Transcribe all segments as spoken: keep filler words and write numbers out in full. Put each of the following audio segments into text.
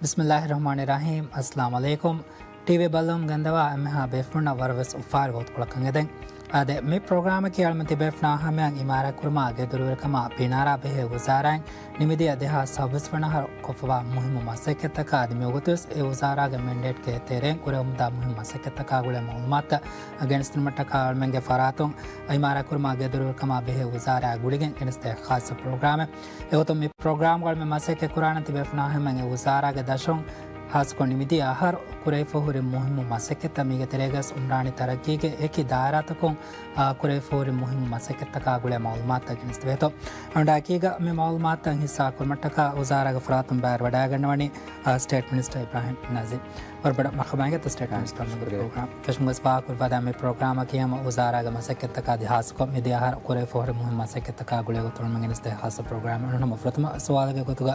ބިސްމިއްލާހި ރަޙްމާނި ރަޙީމް. އައްސަލާމު ޢަލައިކުމް. ޓީވީ ބައްލަވަމުން ގެންދަވާ އެންމެހާ ބޭފުޅުންނަށް ވަރަށް ވެސް އުފާވެރި ވަގުތުކޮޅަކަށް އެދެން. އާދެ، މި ޕްރޮގްރާމަކީ އަޅަމެން ތިބޭފުޅުންނާ ހަމަޔަށް އިމާރާތް ކުރުމާ ގެދޮރުވެރިކަމާ ބިނާރާ ބެހޭ ވުޒާރާއިން ނިމިދިޔަ ދެހާސް ސައުވީސް ވަނަ އަހަރު ކޮށްފަވާ މުހިއްމު މަސައްކަތްތަކާ އަދި މިވަގުތުވެސް އެ ވުޒާރާގެ މެންޑޭޓްގެ ތެރެއިން ކުރެވެމުންދާ މުހިއްމު މަސައްކަތްތަކާ ގުޅޭ މައުލޫމާތުތައް ގެނެސްދިނުމަށްޓަކާ އަޅަމެންގެ ފަރާތުން އިމާރާތް ކުރުމާ ގެދޮރުވެރިކަމާ ބެހޭ ވުޒާރާއާ ގުޅިގެން ގެނެސްދޭ ޚާއްޞަ ޕްރޮގްރާމެއް. އެގޮތުން މި ޕްރޮގްރާމްގަ އަޅަމެން މަސައްކަތް ކުރާނަން ތިބޭފުޅުންނާ ހަމަޔަށް އެ ވުޒާރާގެ ދަށުން ހާއްސަކޮށް ނިމިދިޔަ އަހަރު ކުރެވިފަ ހުރި މުހިއްމު މަސައްކަތްތައް، މީގެ ތެރޭގަސް އުމްރާނީ ތަރައްގީގެ އެކި ދާއިރާތަކުން، އާ، ކުރެވިފަ ހުރި މުހިއްމު މަސައްކަތްތަކާ ގުޅޭ މައުލޫމާތުތައް ގެނެސްދެވޭތޯ. އަޅުގަނޑާ އެކީގަ މި މައުލޫމާތުތައް ހިއްސާ ކުރުމަށްޓަކާ ވުޒާރާގެ ފަރާތުން ބައިވެރިވަޑައިގަންނަވަނީ، އާ، ސްޓޭޓް މިނިސްޓަރ އިބްރާހިމް ނަޒީމް. ވަރަށް ބޮޑަށް މަރުޙަބާ އިނގޭތޯ ސްޓޭޓް ޝުކުރިއްޔާ. މިނިސްޓަރ ޝުކުރިއްޔާ. ފެށުމުގަސް ފާހަގަކުރި ފަދަ މި ޕްރޮގްރާމަކީ ހަމަ ވުޒާރާގެ މަސައްކަތްތަކާ އަދި ހާއްސަކޮށް މިދިޔަ އަހަރު ކުރެވިފަ ހުރި މުހިއްމު މަސައްކަތްތަކާ ގުޅޭ ގޮތުން ގެނެސްދޭ ޚާއްޞަ ޕްރޮގްރާމެއް. އަޅުގަނޑު ފުރަތަމަ ސުވާލުގެ ގޮތުގަ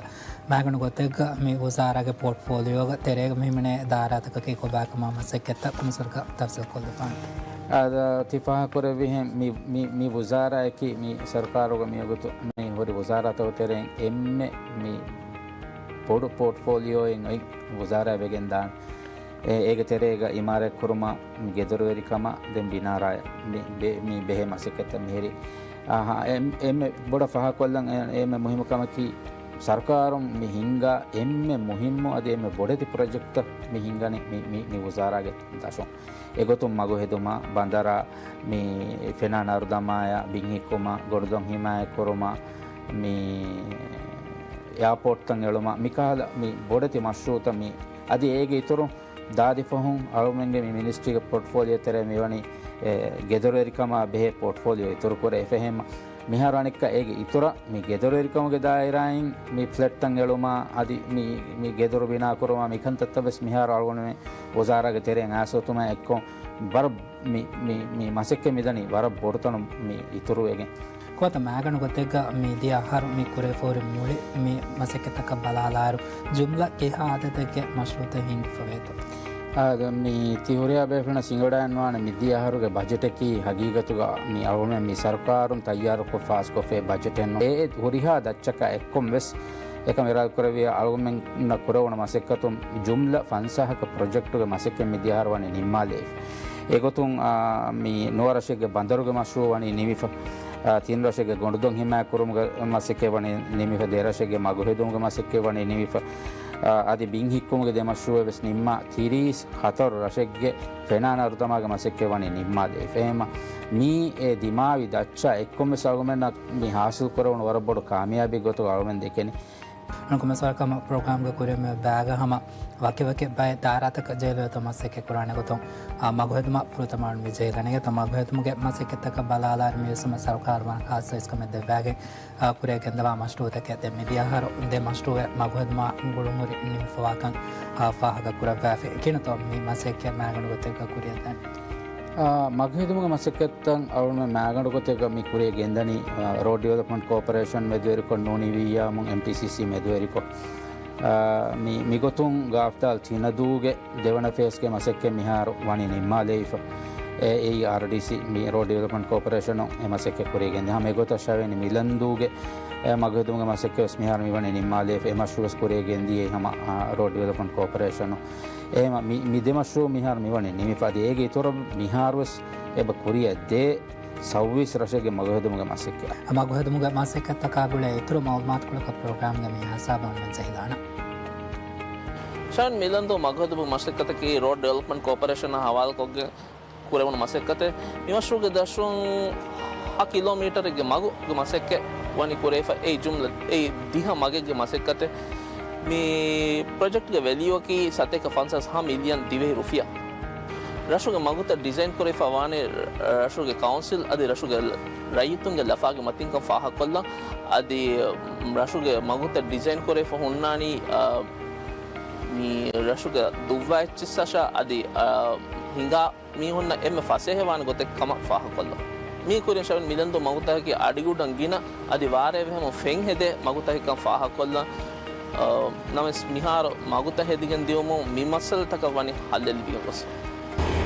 މާގަނޑު ގޮތެއްގަ މި ވުޒާރާގެ ޕޯޓްފޯލިއޯގެ ތެރޭގަ މި ހިމެނޭ ދާއިރާތަކަކީ ކޮބާކަމާ މަސައްކަތްތައް ކުނިސަރުކަ ތަފްސީލް ކޮށްލަފާނެ. އާދަ، ތި ފާހަގަކުރެއްވިހެން މި، މި، މި ވުޒާރާއަކީ މި ސަރުކާރުގަ މިވަގުތު މި ހުރި ވުޒާރާތަކުގެ ތެރެއިން އެންމެ މި ބޮޑު ޕޯޓްފޯލިއޯއެއް އޮތް ވުޒާރާ ވެގެން ދާނެ. އެ، އޭގެ ތެރޭގަ އިމާރާތް ކުރުމާ، ގެދޮރުވެރިކަމާ، ދެން ބިނާރާއަށް މި ބެ-، މި ބެހޭ މަސައްކަތްތައް މިހިރީ. އާހާ، އެ-، އެންމެ ބޮޑަށް ފާހަގަކޮށްލަން އެ-، އެންމެ މުހިއްމު ކަމަކީ، ސަރުކާރުން މި ހިންގާ އެންމެ މުހިއްމު އަދި އެންމެ ބޮޑެތި ޕްރޮޖެކްޓްތައް މި ހިންގަނީ މި، މި، މި ވުޒާރާގެ ދަށުން. އެގޮތުން މަގު ހެދުމާ، ބަނދަރާ، މި ފެނާން އަރުދަމާޔާ، ބިން ހިއްކުމާ، ގޮނޑުދޮށް ހިމާޔަތްކުރުމާ، މި އެއާޕޯޓްތައް އެޅުމާ، މިކަހަލަ މި ބޮޑެތި މަޝްރޫއުތައް މި އަދި އޭގެ އިތުރުން ދާދި ފަހުން އަޅުމެންގެ މި މިނިސްޓްރީގެ ޕޯޓްފޯލިއޯ ތެރޭ މިވަނީ، އެ، ގެދޮރުވެރިކަމާ ބެހޭ ޕޯޓްފޯލިއޯ އިތުރުކުރޭ. އެފަހެން މިހާރު އަނެއްކާ އޭގެ އިތުރަށް މި ގެދޮރުވެރިކަމުގެ ދާއިރާއިން މި ފްލެޓްތައް އެޅުމާ އަދި މި، މި ގެދޮރު ބިނާކުރުމާ މި ކަންތައްތައް ވެސް މިހާރު އަޅުގަނޑުމެން ވުޒާރާގެ ތެރެއިން އައިސް އޮތުމާ އެއްކޮށް ވަރަށް މި، މި، މި މަސައްކަތް މިދަނީ ވަރަށް ބޮޑުތަނުން މި އިތުރުވެގެން. ކުޑަ މާގަނޑު ގޮތެއްގަ މި ދިޔަ އަހަރު މި ކުރެވިފަ ހުރި މުޅި މި މަސައްކަތްތަކަށް ބަލާލާއިރު، ޖުމްލަ ކިހާ އަދަދެއްގެ މަޝްރޫއުތައް ހިންގިފަވޭތޯ؟ އާދެ، މި ތި ހުރިހާ ބޭފުޅުންނަށް ސިނގަޑައިންވާނެ މި ދިޔަ އަހަރުގެ ބަޖެޓަކީ ހަގީގަތުގަ މި އަޅުގަނޑުމެން މި ސަރުކާރުން ތައްޔާރުކޮށް ފާސްކޮށްފައި ބަޖެޓެއް ނޫން. އެ ހުރިހާ ދައްޗަކާ އެއްކޮށް ވެސް އެކަމަށް އިރާދަކުރެއްވިއްޔާ އަޅުގަނޑުމެންނަށް ކުރެވުނު މަސައްކަތުން ޖުމްލަ ފަންސާހަކަށް ޕްރޮޖެކްޓުގެ މަސައްކަތް މި ދިޔަ އަހަރު ވަނީ ނިންމާލައިފަ. އެގޮތުން، އާ، މި ނުވަރަށެއްގެ ބަނދަރުގެ މަޝްރޫއު ވަނީ ނިމިފަ. އާ، ތިން ރަށެއްގެ ގޮނޑުދޮށް ހިމާޔަތްކުރުމުގެ މަސައްކަތް ވަނީ ނިމިފަ. ދެ ރަށެއްގެ މަގު ހެދުމުގެ މަސައްކަތް ވަނީ ނިމިފަ. އާ، އަދި ބިން ހިއްކުމުގެ ދެ މަޝްރޫއެއް ވެސް ނިންމާ. ތިރީސް ހަތަރު ރަށެއްގެ ފެނާން އަރުދަމާގެ މަސައްކަތް ވަނީ ނިންމާލައިފަ. އެހެންމަ މީ އެ ދިމާވި ދައްޗާ އެއްކޮށް ވެސް އަޅުގަނޑުމެންނަށް މި ހާސިލް ކުރެވުނު ވަރަށް ބޮޑު ކާމިޔާބީ ގޮތުގަ އަޅުގަނޑުމެން ދެކެނީ. އަންކުމެ ސަރުކާރު ޕްރޮގްރާމްގެ ކުރިއަށް މި ބައިގަ ހަމަ ވަކިވަކި ބައެއް ދާއިރާތަކަށް ޖެހިލުވޭތޯ މަސައްކަތް ކުރާނެ ގޮތުން، އާ، މަގުހެދުމަށް ފުރަތަމަ މި ޖެހިލަނީ ގޮތަށް މަގުހެދުމުގެ މަސައްކަތްތަކަށް ބަލާލާއިރު މި ވެސް ހަމަ ސަރުކާރު ވަރަށް ޚާއްސަ އިސްކަމެއް ދެއްވައިގެން، އާ، ކުރިއަށް ގެންދަވާ މަޝްރޫއުތަކެއް. ދެން މިދިޔަ އަހަރު ދެ މަޝްރޫއެއް މަގުހެދުމާ ގުޅުންހުރި ނިމިފަވާކަން، އާ، ފާހަގަ ކުރައްވާފި. ކިހިނެއްތޯ މި މަސައްކަތް މައިގަނޑު ގޮތެއްގަ ކުރިއަށް ދާނީ؟ އާ، މަގުހެދުމުގެ މަސައްކަތްތައް އަޅުގަނޑުމެން މައިގަނޑު ގޮތެއްގަ މި ކުރިއަށް ގެންދަނީ، އާ، ރޯޑް ޑިވެލޮޕްމަންޓް ކޯޕަރޭޝަން މެދުވެރިކޮށް ނޫނީ ވިއްޔާމު އެމްޓީސީސީ މެދުވެރިކޮށް. އާ، މި، މިގޮތުން ގާފްދާލް ތިނަދޫގެ ދެވަނަ ފޭސްގެ މަސައްކަތް މިހާރު ވަނީ ނިންމާލައިފަ. އެ، އެއީ އާރްޑީސީ މި ރޯޑް ޑިވެލޮޕްމަންޓް ކޯޕަރޭޝަނުން އެ މަސައްކަތް ކުރިއަށް ގެންދިޔަ. ހަމަ އެގޮތަށް ޝަވެނި މިލަންދޫގެ، އެ، މަގުހެދުމުގެ މަސައްކަތް ވެސް މިހާރު މިވަނީ ނިންމާލައިފަ. އެ މަޝްރޫއު ވެސް ކުރިއަށް ގެންދިޔައީ ހަމަ، އާ، ރޯޑް ޑިވެލޮޕްމަންޓް ކޯޕަރޭޝަނުން. އެހެންމަ މި، މި ދެ މަޝްރޫއު މިހާރު މިވަނީ ނިމިފަ. އަދި އޭގެ އިތުރަށް މިހާރުވެސް އެބަ ކުރިއަށް ދޭ ސައުވީސް ރަށެއްގެ މަގުހެދުމުގެ މަސައްކަތް. މަގުހެދުމުގެ މަސައްކަތްތަކާ ގުޅޭ އިތުރު މައުލޫމާތުކޮޅަކަށް ޕްރޮގްރާމްގެ މި ހިސާބަށް ޖެހިލާނަން. ޝަވެން މިލަންދޫ މަގުހެދުމުގެ މަސައްކަތަކީ ރޯޑް ޑިވެލޮޕްމަންޓް ކޯޕަރޭޝަނާ ހަވާލުކޮށްގެން ކުރެވުނު މަސައްކަތެއް. މި މަޝްރޫއުގެ ދަށުން ހަ ކިލޯމީޓަރެއްގެ މަގުގެ މަސައްކަތް ވަނީ ކުރެވިފަ. އެއީ ޖުމްލަ، އެއީ ދިހަ މަގެއްގެ މަސައްކަތެއް. މި ޕްރޮޖެކްޓްގެ ވެލިއުއަކީ ސަތޭކަ ފަންސާސް ހަ މިލިއަން ދިވެހި ރުފިޔާ. ރަށުގެ މަގުތައް ޑިޒައިން ކުރެވިފަ ވާނެ ރަށުގެ ކައުންސިލް އަދި ރަށުގެ ރައްޔިތުންގެ ލަފާގެ މަތިންކަން ފާހަގަކޮށްލަން. އަދި ރަށުގެ މަގުތައް ޑިޒައިން ކުރެވިފަ ހުންނާނީ، އަ، މި ރަށުގެ ދުއްވާ އެއްޗިއްސަށާ އަދި، އަ، ހިނގާ މީހުންނަށް އެންމެ ފަސޭހަވާނެ ގޮތެއް ކަމަށް ފާހަގަކޮށްލަން. މީ ކުރިން ޝަވެން މިލަންދޫ މަގުތަކަކީ އަޑިގަނޑުން ގިނަ އަދި ވާރޭ ވެހެމުން ފެން ހެދޭ މަގުތަކެއްކަން ފާހަގަކޮށްލަން. އަ، ނަމަވެސް މިހާރު މަގުތައް ހެދިގެން ދިއުމުން މި މައްސަލަތަކަށް ވަނީ ހައްލެއް ލިބިގެން ގޮސް.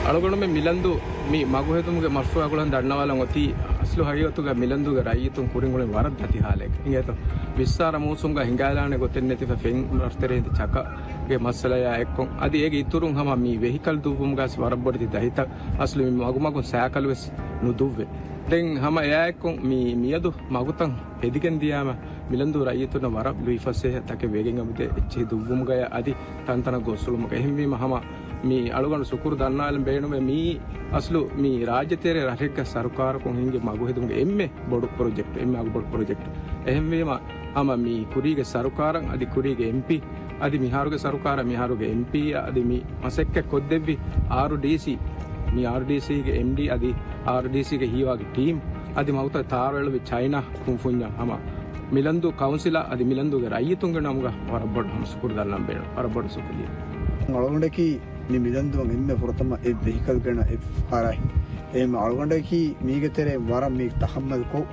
އަޅުގަނޑުމެން މިލަންދޫ މި މަގުހެދުމުގެ މަޝްރޫއާ ގުޅަން ދަންނަވާލަން އޮތީ އަސްލު ހަގީގަތުގަ މިލަންދޫގެ ރައްޔިތުން ކުރިން އުޅެން ވަރަށް ދަތި ހާލެއް އިނގޭތޯ. ވިއްސާރަ މޫސުމްގަ ހިނގާލާނެ ގޮތެއް ނެތިފަ ފެން ރަށްތެރޭ ހިނދި ޗަކަގެ މައްސަލަޔާ އެއްކޮށް، އަދި އޭގެ އިތުރުން ހަމަ މި ވެހިކަލް ދުއްވުމުގަސް ވަރަށް ބޮޑެތި ދަތިތައް އަސްލު މި މަގުމަގުން ސައިކަލް ވެސް ނުދުއްވޭ. ދެން ހަމަ އެއާއެއްކޮށް މި މިއަދު މަގުތައް ހެދިގެން ދިޔާމަ މިލަންދޫ ރައްޔިތުންނަށް ވަރަށް ލުއިފަސޭހަ ތަކެއް ވެގެން އަމިދެ އެއްޗެހި ދުއްވުމުގަޔަށް އަދި ތަންތަނަށް ގޮސްއުޅުމުގަ. އެހެންވީމަ ހަމަ މި އަޅުގަނޑު ޝުކުރު ދަންނާލަން ބޭނުމޭ މީ އަސްލު މި ރާއްޖެތެރޭ ރަށެއްގަ ސަރުކާރަކުން ހިންގި މަގު ހެދުމުގެ އެންމެ ބޮޑު ޕްރޮޖެކްޓް، އެންމެ އަގުބޮޑު ޕްރޮޖެކްޓް. އެހެންވީމަ ހަމަ މި ކުރީގެ ސަރުކާރަށް އަދި ކުރީގެ އެމްޕީ އަދި މިހާރުގެ ސަރުކާރަށް މިހާރުގެ އެމްޕީއަށް އަދި މި މަސައްކަތް ކޮށްދެއްވި އާރުޑީސީ، މި އާރުޑީސީގެ އެމްޑީ އަދި އާރުޑީސީގެ ހީވާގި ޓީމް އަދި މަގުތައް ތާރުއެޅުވި ޗައިނާ ކުންފުންޏަށް ހަމަ މިލަންދޫ ކައުންސިލަށް އަދި މިލަންދޫގެ ރައްޔިތުންގެ ނަމުގަ ވަރަށް ބޮޑު ހަމަ ޝުކުރު ދަންނަން ބޭނުން. ވަރަށް ބޮޑު ޝުކުރިއްޔާ. އަޅުގަނޑަކީ މި މިލަންދޫއަށް އެންމެ ފުރަތަމަ އެއް ވެހިކަލް ގެނަ އެއް ފަރާތް. އެހެން އަޅުގަނޑަކީ މީގެ ތެރެއިން ވަރަށް މީ ތަހައްމަލްކޮށް،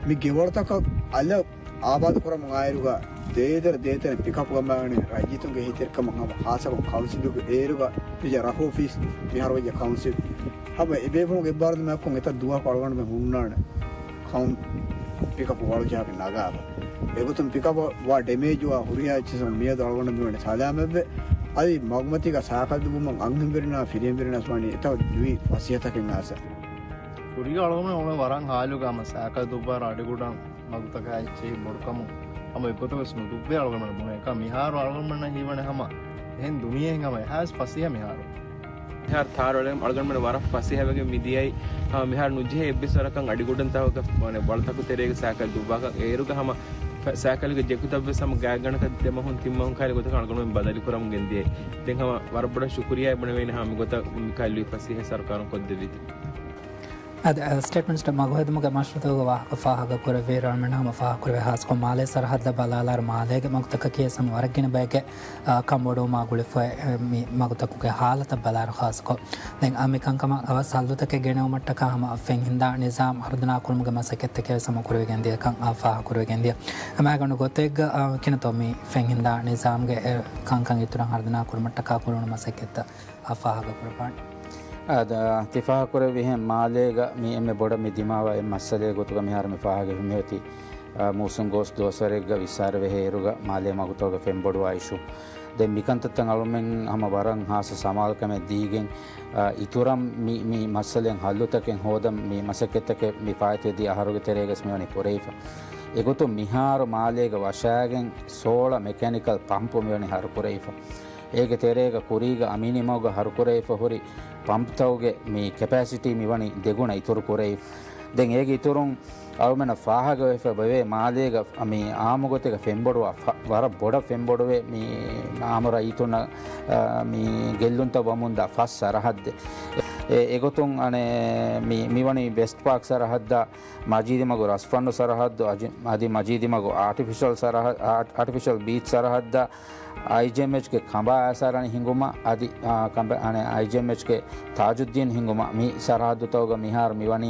މި ގެވަޅުތަކަށް އަލަށް އާބާދު ކުރަމުން އާއިރުގަ ދޭދަރަ ދޭތެރެ ޕިކަޕް ގަމާގަނެ ރައްޔިތުންގެ އެހީތެރިކަމަށް ހަމަ ޚާއްސަކޮށް ކައުންސިލުގެ އޭރުގަ ވެއްޖެ ރަށު އޮފީސް މިހާރު ވެއްޖެ ކައުންސިލް. ހަމަ އެބޭފުޅުންގެ އެއްބާރުލުމާއެކު އެތައް ދުވަހަކު އަޅުގަނޑުމެން ހުންނާނެ ކައުން ޕިކަޕް ވަޅުޖަހާގެން ނަގާފަ. އެގޮތުން ޕިކަޕް ވާ ޑެމޭޖް ވާ ހުރިހާ އެއްޗިއްސަށް މިއަދު އަޅުގަނޑު މިވަނީ ސަލާމަތްވެ. އަދި މަގުމަތީގަ ސައިކަލް ދުއްވުމަށް އަންހެންވެރިންނާ ފިރިހެންވެރިންނަށް ވަނީ އެތައް ލުއި ފަސޭހަތަކެއް އާސަ. ކުރީގަ އަޅުގަނޑުމެން އުޅޭ ވަރަށް ހާލުގަ ހަމަ ސައިކަލް ދުއްވާ ރަށް އަޑިގަޑަށް މަގުތަކާ އެއްޗެހި ބޮޑުކަމުން ހަމަ އެއްގޮތަކަށް ވެސް ނުދުއްވޭ އަޅުގަނޑުމެން ބުނޭ. އެކަމަ މިހާރު އަޅުގަނޑުމެންނަށް ހީވަނީ ހަމަ އެހެން ދުނިޔެއެއް ހަމަ އެހާވެސް ފަސޭހަ މިހާރު. މިހާރު ތާރު އަޅުގަނޑުމެން ވަރަށް ފަސޭހަވެގެން މިދިޔައީ. ހަމަ މިހާރު ނުޖެހޭ އެއްވެސް ވަރަކަށް އަޑިގަޑުން ތަކުގަ ވަނެ ވަޅުތަކު ތެރޭގަ ސައިކަލް ދުއްވާކަށް އޭރުގަ ހަމަ ފަ-، ސައިކަލުގެ ޖެކުތައްވެސް ހަމަ ގާތްގަނޑަކަށް ދެ މަހުން ތިން މަހުން ކައިރި ގޮތަކަށް އަޅުގަނޑުމެން ބަދަލު ކުރަމުން ގެންދިޔައީ. ދެން ހަމަ ވަރަށް ބޮޑަށް ޝުކުރިއްޔާ ބުނެވޭނެ ހަމަ މިގޮތަށް މި ކައިލުވި ފަސޭހަ ސަރުކާރުން ކޮށްދެއްވީތީ. އަދި، އަ، ސްޓޭޓްމަންޓްސް މަގު ހެދުމުގެ މަޝްރޫޢުތަކުގެ ވާހަކަ ފާހަގަކުރެއްވި ރަންމެން ހަމަ ފާހަގަކުރެއްވި ހާއްސަކޮށް މާލޭ ސަރަހައްދަށް ބަލާލާއިރު މާލޭގެ މަގުތަކަކީ ވެސް ހަމަ ވަރަށް ގިނަ ބައެއްގެ، އަ، ކަންބޮޑުވުމާ ގުޅިފައި، އެ، މި މަގުތަކުގެ ހާލަތަށް ބަލާއިރު ހާއްސަކޮށް. ދެން، އަ، މި ކަންކަމަށް، އަ، ސައްލުތަކެއް ގެނެވުމަށްޓަކާ ހަމަ ފެން ހިންދާ ނިޒާމް ހަރުދަނާ ކުރުމުގެ މަސައްކަތްތަކެއް ވެސް ހަމަ ކުރެވިގެން ދިޔަކަން، އަ، ފާހަގަކުރެވިގެން ދިޔަ. އަ، މާގަނޑު ގޮތެއްގަ، އަ، ކިނަތޯ މި ފެން ހިންދާ ނިޒާމްގެ، އެ، ކަންކަން އިތުރަށް ހަރުދަނާ ކުރުމަށްޓަކާ ކުރެވުނު މަސައްކަތްތައް އަ، ފާހަގަކުރައްވާނެ. އަދި، އަ، ތި ފާހަގަކުރެއްވިހެން މާލޭގަ މި އެންމެ ބޮޑަށް މި ދިމާވާ އެއް މައްސަލައެއް ގޮތުގަ މިހާރު މި ފާހަގަވެފަ މިއޮތީ، އަ، މޫސުން ގޯސް ދުވަސްވަރެއްގަ ވިއްސާރަ ވެހޭ އިރުގަ މާލޭ މަގުތަކުގެ ފެންބޮޑުވާ އިޝޫ. ދެން މިކަންތައްތައް އަޅުމެން ހަމަ ވަރަށް ހާއްސަ ސަމާލުކަމެއް ދީގެން، އަ، އިތުރަށް މި، މި މައްސަލައިން ހައްލުތަކެއް ހޯދަން މި މަސައްކަތްތަކެއް މި ފާއިތުވެދިޔަ އަހަރުގެ ތެރޭގަސް މިވަނީ ކުރެވިފަ. އެގޮތުން މިހާރު މާލޭގަ ވަށާގެން ސޯޅަ މެކޭނިކަލް ޕަމްޕު މިވަނީ ހަރުކުރެވިފަ. އޭގެ ތެރޭގަ ކުރީގަ އަމިއްލަ މަގުގަ ހަރުކުރެވިފަ ހުރި ޕަމްޕްތަކުގެ މި ކެޕޭސިޓީ މިވަނީ ދެގުނަ އިތުރު ކުރެވި. ދެން އޭގެ އިތުރުން އަޅުމެންނަށް ފާހަގަވެފަ ވޭ މާލޭގަ މި އާއްމު ގޮތެއްގަ ފެންބޮޑުވާ ފަ-، ވަރަށް ބޮޑަށް ފެންބޮޑުވޭ މި އާއްމު ރައްޔިތުންނަށް، އާ، މި ގެއްލުންތައް ވަމުންދާ ފަސް ސަރަހައްދެއް. އެ، އެގޮތުން އަނެއް މި، މިވަނީ ވެސްޓް ޕާކް ސަރަހައްދާ، މަޖީދީ މަގު ރަސްފަންނު ސަރަހައްދު، އަޖި-، އަދި މަޖީދީ މަގު އާޓިފިޝަލް ސަރަހަ-، އާ-، އާޓިފިޝަލް ބީޗް ސަރަހައްދަށް އައިޖީއެމްއެޗްގެ ކަނބާ އައިސާރަނި ހިނގުމަށް އަދި، އާ، ކަނބާ-، އަނެ، އައިޖީއެމްއެޗްގެ ތާޖުއްދީން ހިނގުމަށް މި ސަރަހައްދުތަކުގަ މިހާރު މިވަނީ،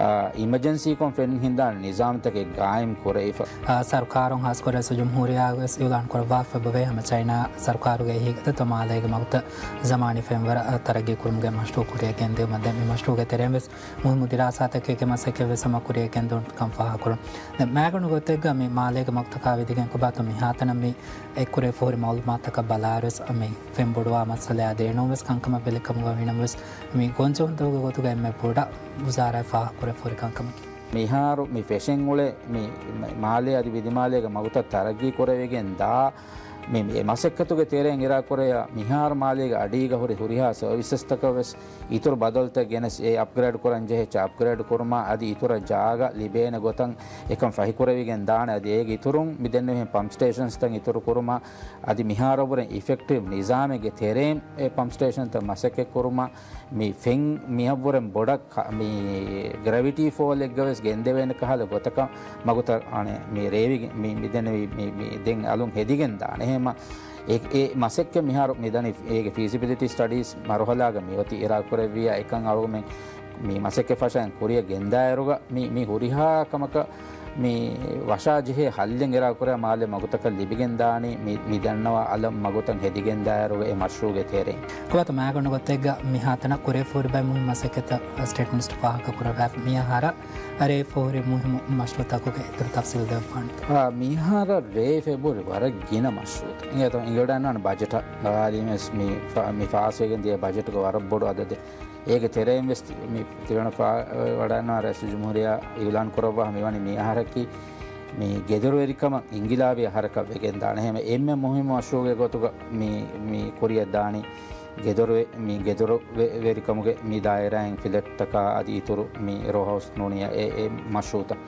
އާ، އިމަޖެންސީކޮށް ފެން ހިންދާނެ ނިޒާމްތަކެއް ގާއިމް ކުރެވިފަ. އާ، ސަރުކާރުން ހާއްސަކޮށް ރައީސުލްޖުމްހޫރިއްޔާ ވެސް އިއުލާން ކުރައްވާފަ އެބަވޭ ހަމަ ޗައިނާ ސަރުކާރުގެ އެހީގަ އެތައް މާލޭގެ މަގުތައް ޒަމާނީ ފެންވަރަށް ތަރައްގީ ކުރުމުގެ މަޝްރޫޢު ކުރިއަށް ގެންދިއުމަށް ދެން މި މަޝްރޫޢުގެ ތެރެއިން ވެސް މުހިއްމު ދިރާސާތަކެއްގެ މަސައްކަތްވެސް ހަމަ ކުރިއަށް ގެންދުން ކަން ފާހަގަކުރުން. ދެން މާގަނޑު ގޮތެއްގަ މި މާލޭގެ މަގުތަކާ ވިދިގެން ކޮބާތޯ މިހާތަނަށް މި އެއްކުރެވިފަ ހުރި މައުލޫމާތަކަށް ބަލާއިރުވެސް މި ފެންބޮޑުވާ މައްސަލަޔާ ދެނެވުނުވެސް ކަންކަމަށް ބެލިކަމުގަ ވީނަމަވެސް މި ގޮންޖެހުންތަކުގެ ގޮތުގަ އެންމެ ބޮޑަށް ވުޒާރާއަށް ފާހަގަކުރެވިފަ ހުރި ކަންކަމަކީ. މިހާރު މި ފެށެން އުޅޭ މި މާލޭ އަދި ވިދިމާލޭގެ މަގުތައް ތަރައްގީ ކުރެވިގެން ދާ މި، މި މަސައްކަތުގެ ތެރެއިން އިރާދަކުރެއްވިޔާ މިހާރު މާލޭގެ އަޑީގަ ހުރި ހުރިހާ ސަރވިސަސްތަކަށް ވެސް އިތުރު ބަދަލުތައް ގެނެސް، އެ އަޕްގްރޭޑް ކުރަން ޖެހިއްޖެ އަޕްގްރޭޑް ކުރުމާ އަދި އިތުރަށް ޖާގަ ލިބޭނެ ގޮތަށް އެކަން ފަހިކުރެވިގެން ދާނެ. އަދި އޭގެ އިތުރުން މި ދެންނެވިހެން ޕަމްޕް ސްޓޭޝަންސްތައް އިތުރު ކުރުމާ އަދި މިހާރަށްވުރެ އިފެކްޓިވް ނިޒާމެއްގެ ތެރެއިން އެ ޕަމްޕް ސްޓޭޝަންތައް މަސައްކަތް ކުރުމާ މި ފެން މިއަށްވުރެ ބޮޑަށް ކަ-، މި ގްރެވިޓީ ފޯލްއެއްގަ ވެސް ގެންދެވޭނެ ކަހަލަ ގޮތަކަށް މަގުތައް އަނެއް މި ރޭވިގެ-، މި، މި ދެންނެވި މި، މި ދެން އަލުން ހެދިގެން ދާނެ. އެހެންމަ އެ، އެ މަސައްކަތް މިހާރު މި ދަނީ އޭގެ ފީޒިބިލިޓީ ސްޓަޑީސް މަރުހަލާގަ މި އޮތީ އިރާދަކުރެއްވިޔާ އެކަން އަޅުގަނޑުމެން މި މަސައްކަތް ފަށައިން ކުރިއަށް ގެންދާއިރުގަ މި، މި ހުރިހާ ކަމަކަށް މި ވަށާ ޖެހޭ ހައްލެއް އިރާދަކުރާ މާލެ މަގުތަކަށް ލިބިގެން ދާނީ މި، މި ދަންނަވާ އަލަށް މަގުތައް ހެދިގެން ދާއިރުގަ އެ މަޝްރޫޢުގެ ތެރެއިން. ކޮބާތޯ މާގަނޑު ގޮތެއްގަ މިހާތަނަށް ކުރެވިފަ ހުރި ބައެއް މުހިންމު މަސައްކަތްތައް ސްޓޭޓް މިނިސްޓަރު ފާހަގަ ކުރައްވާފަ މިއަހަރަށް ރޭ ފޯރި މުހިންމު މަޝްރޫޢުތަކުގެ އިތުރު ތަފްސީލް ދެއްވާނެ. އާ، މިހާރަށް ރޭ ފެބުރި ވަރަށް ގިނަ މަޝްރޫޢުތައް. އިނގޭތޯ އިނގިވަޑައިގަންނަވާނެ ބަޖެޓަށް ބަލާލީމަސް މި ފާ-، މި ފާސްވެގެން ދިޔަ ބަޖެޓުގެ ވަރަށް ބޮޑު އަދަދެއް. އޭގެ ތެރެއިން ވެސް ތި-، މި ތިބެނަ ފާ-، ވަޑައިގަންނަވާ ރައީސުލްޖުމްހޫރިއްޔާ އިއުލާން ކުރައްވާ މިވަނީ މި އަހަރަކީ މި ގެދޮރުވެރިކަމަށް އިންގިލާބީ އަހަރަކަށް ވެގެން ދާނެ. އެހެން އެންމެ މުހިންމު މަޝްރޫޢުގެ ގޮތުގަ މި، މި ކުރިއަށް ދާނީ ގެދޮރުވެ-، މި ގެދޮރު ވެ-، ވެރިކަމުގެ މި ދާއިރާއިން ފްލެޓްތަކާ އަދި އިތުރު މި ރޯހައުސް ނޫނިއްޔާ އެ، އެ މަޝްރޫޢުތައް.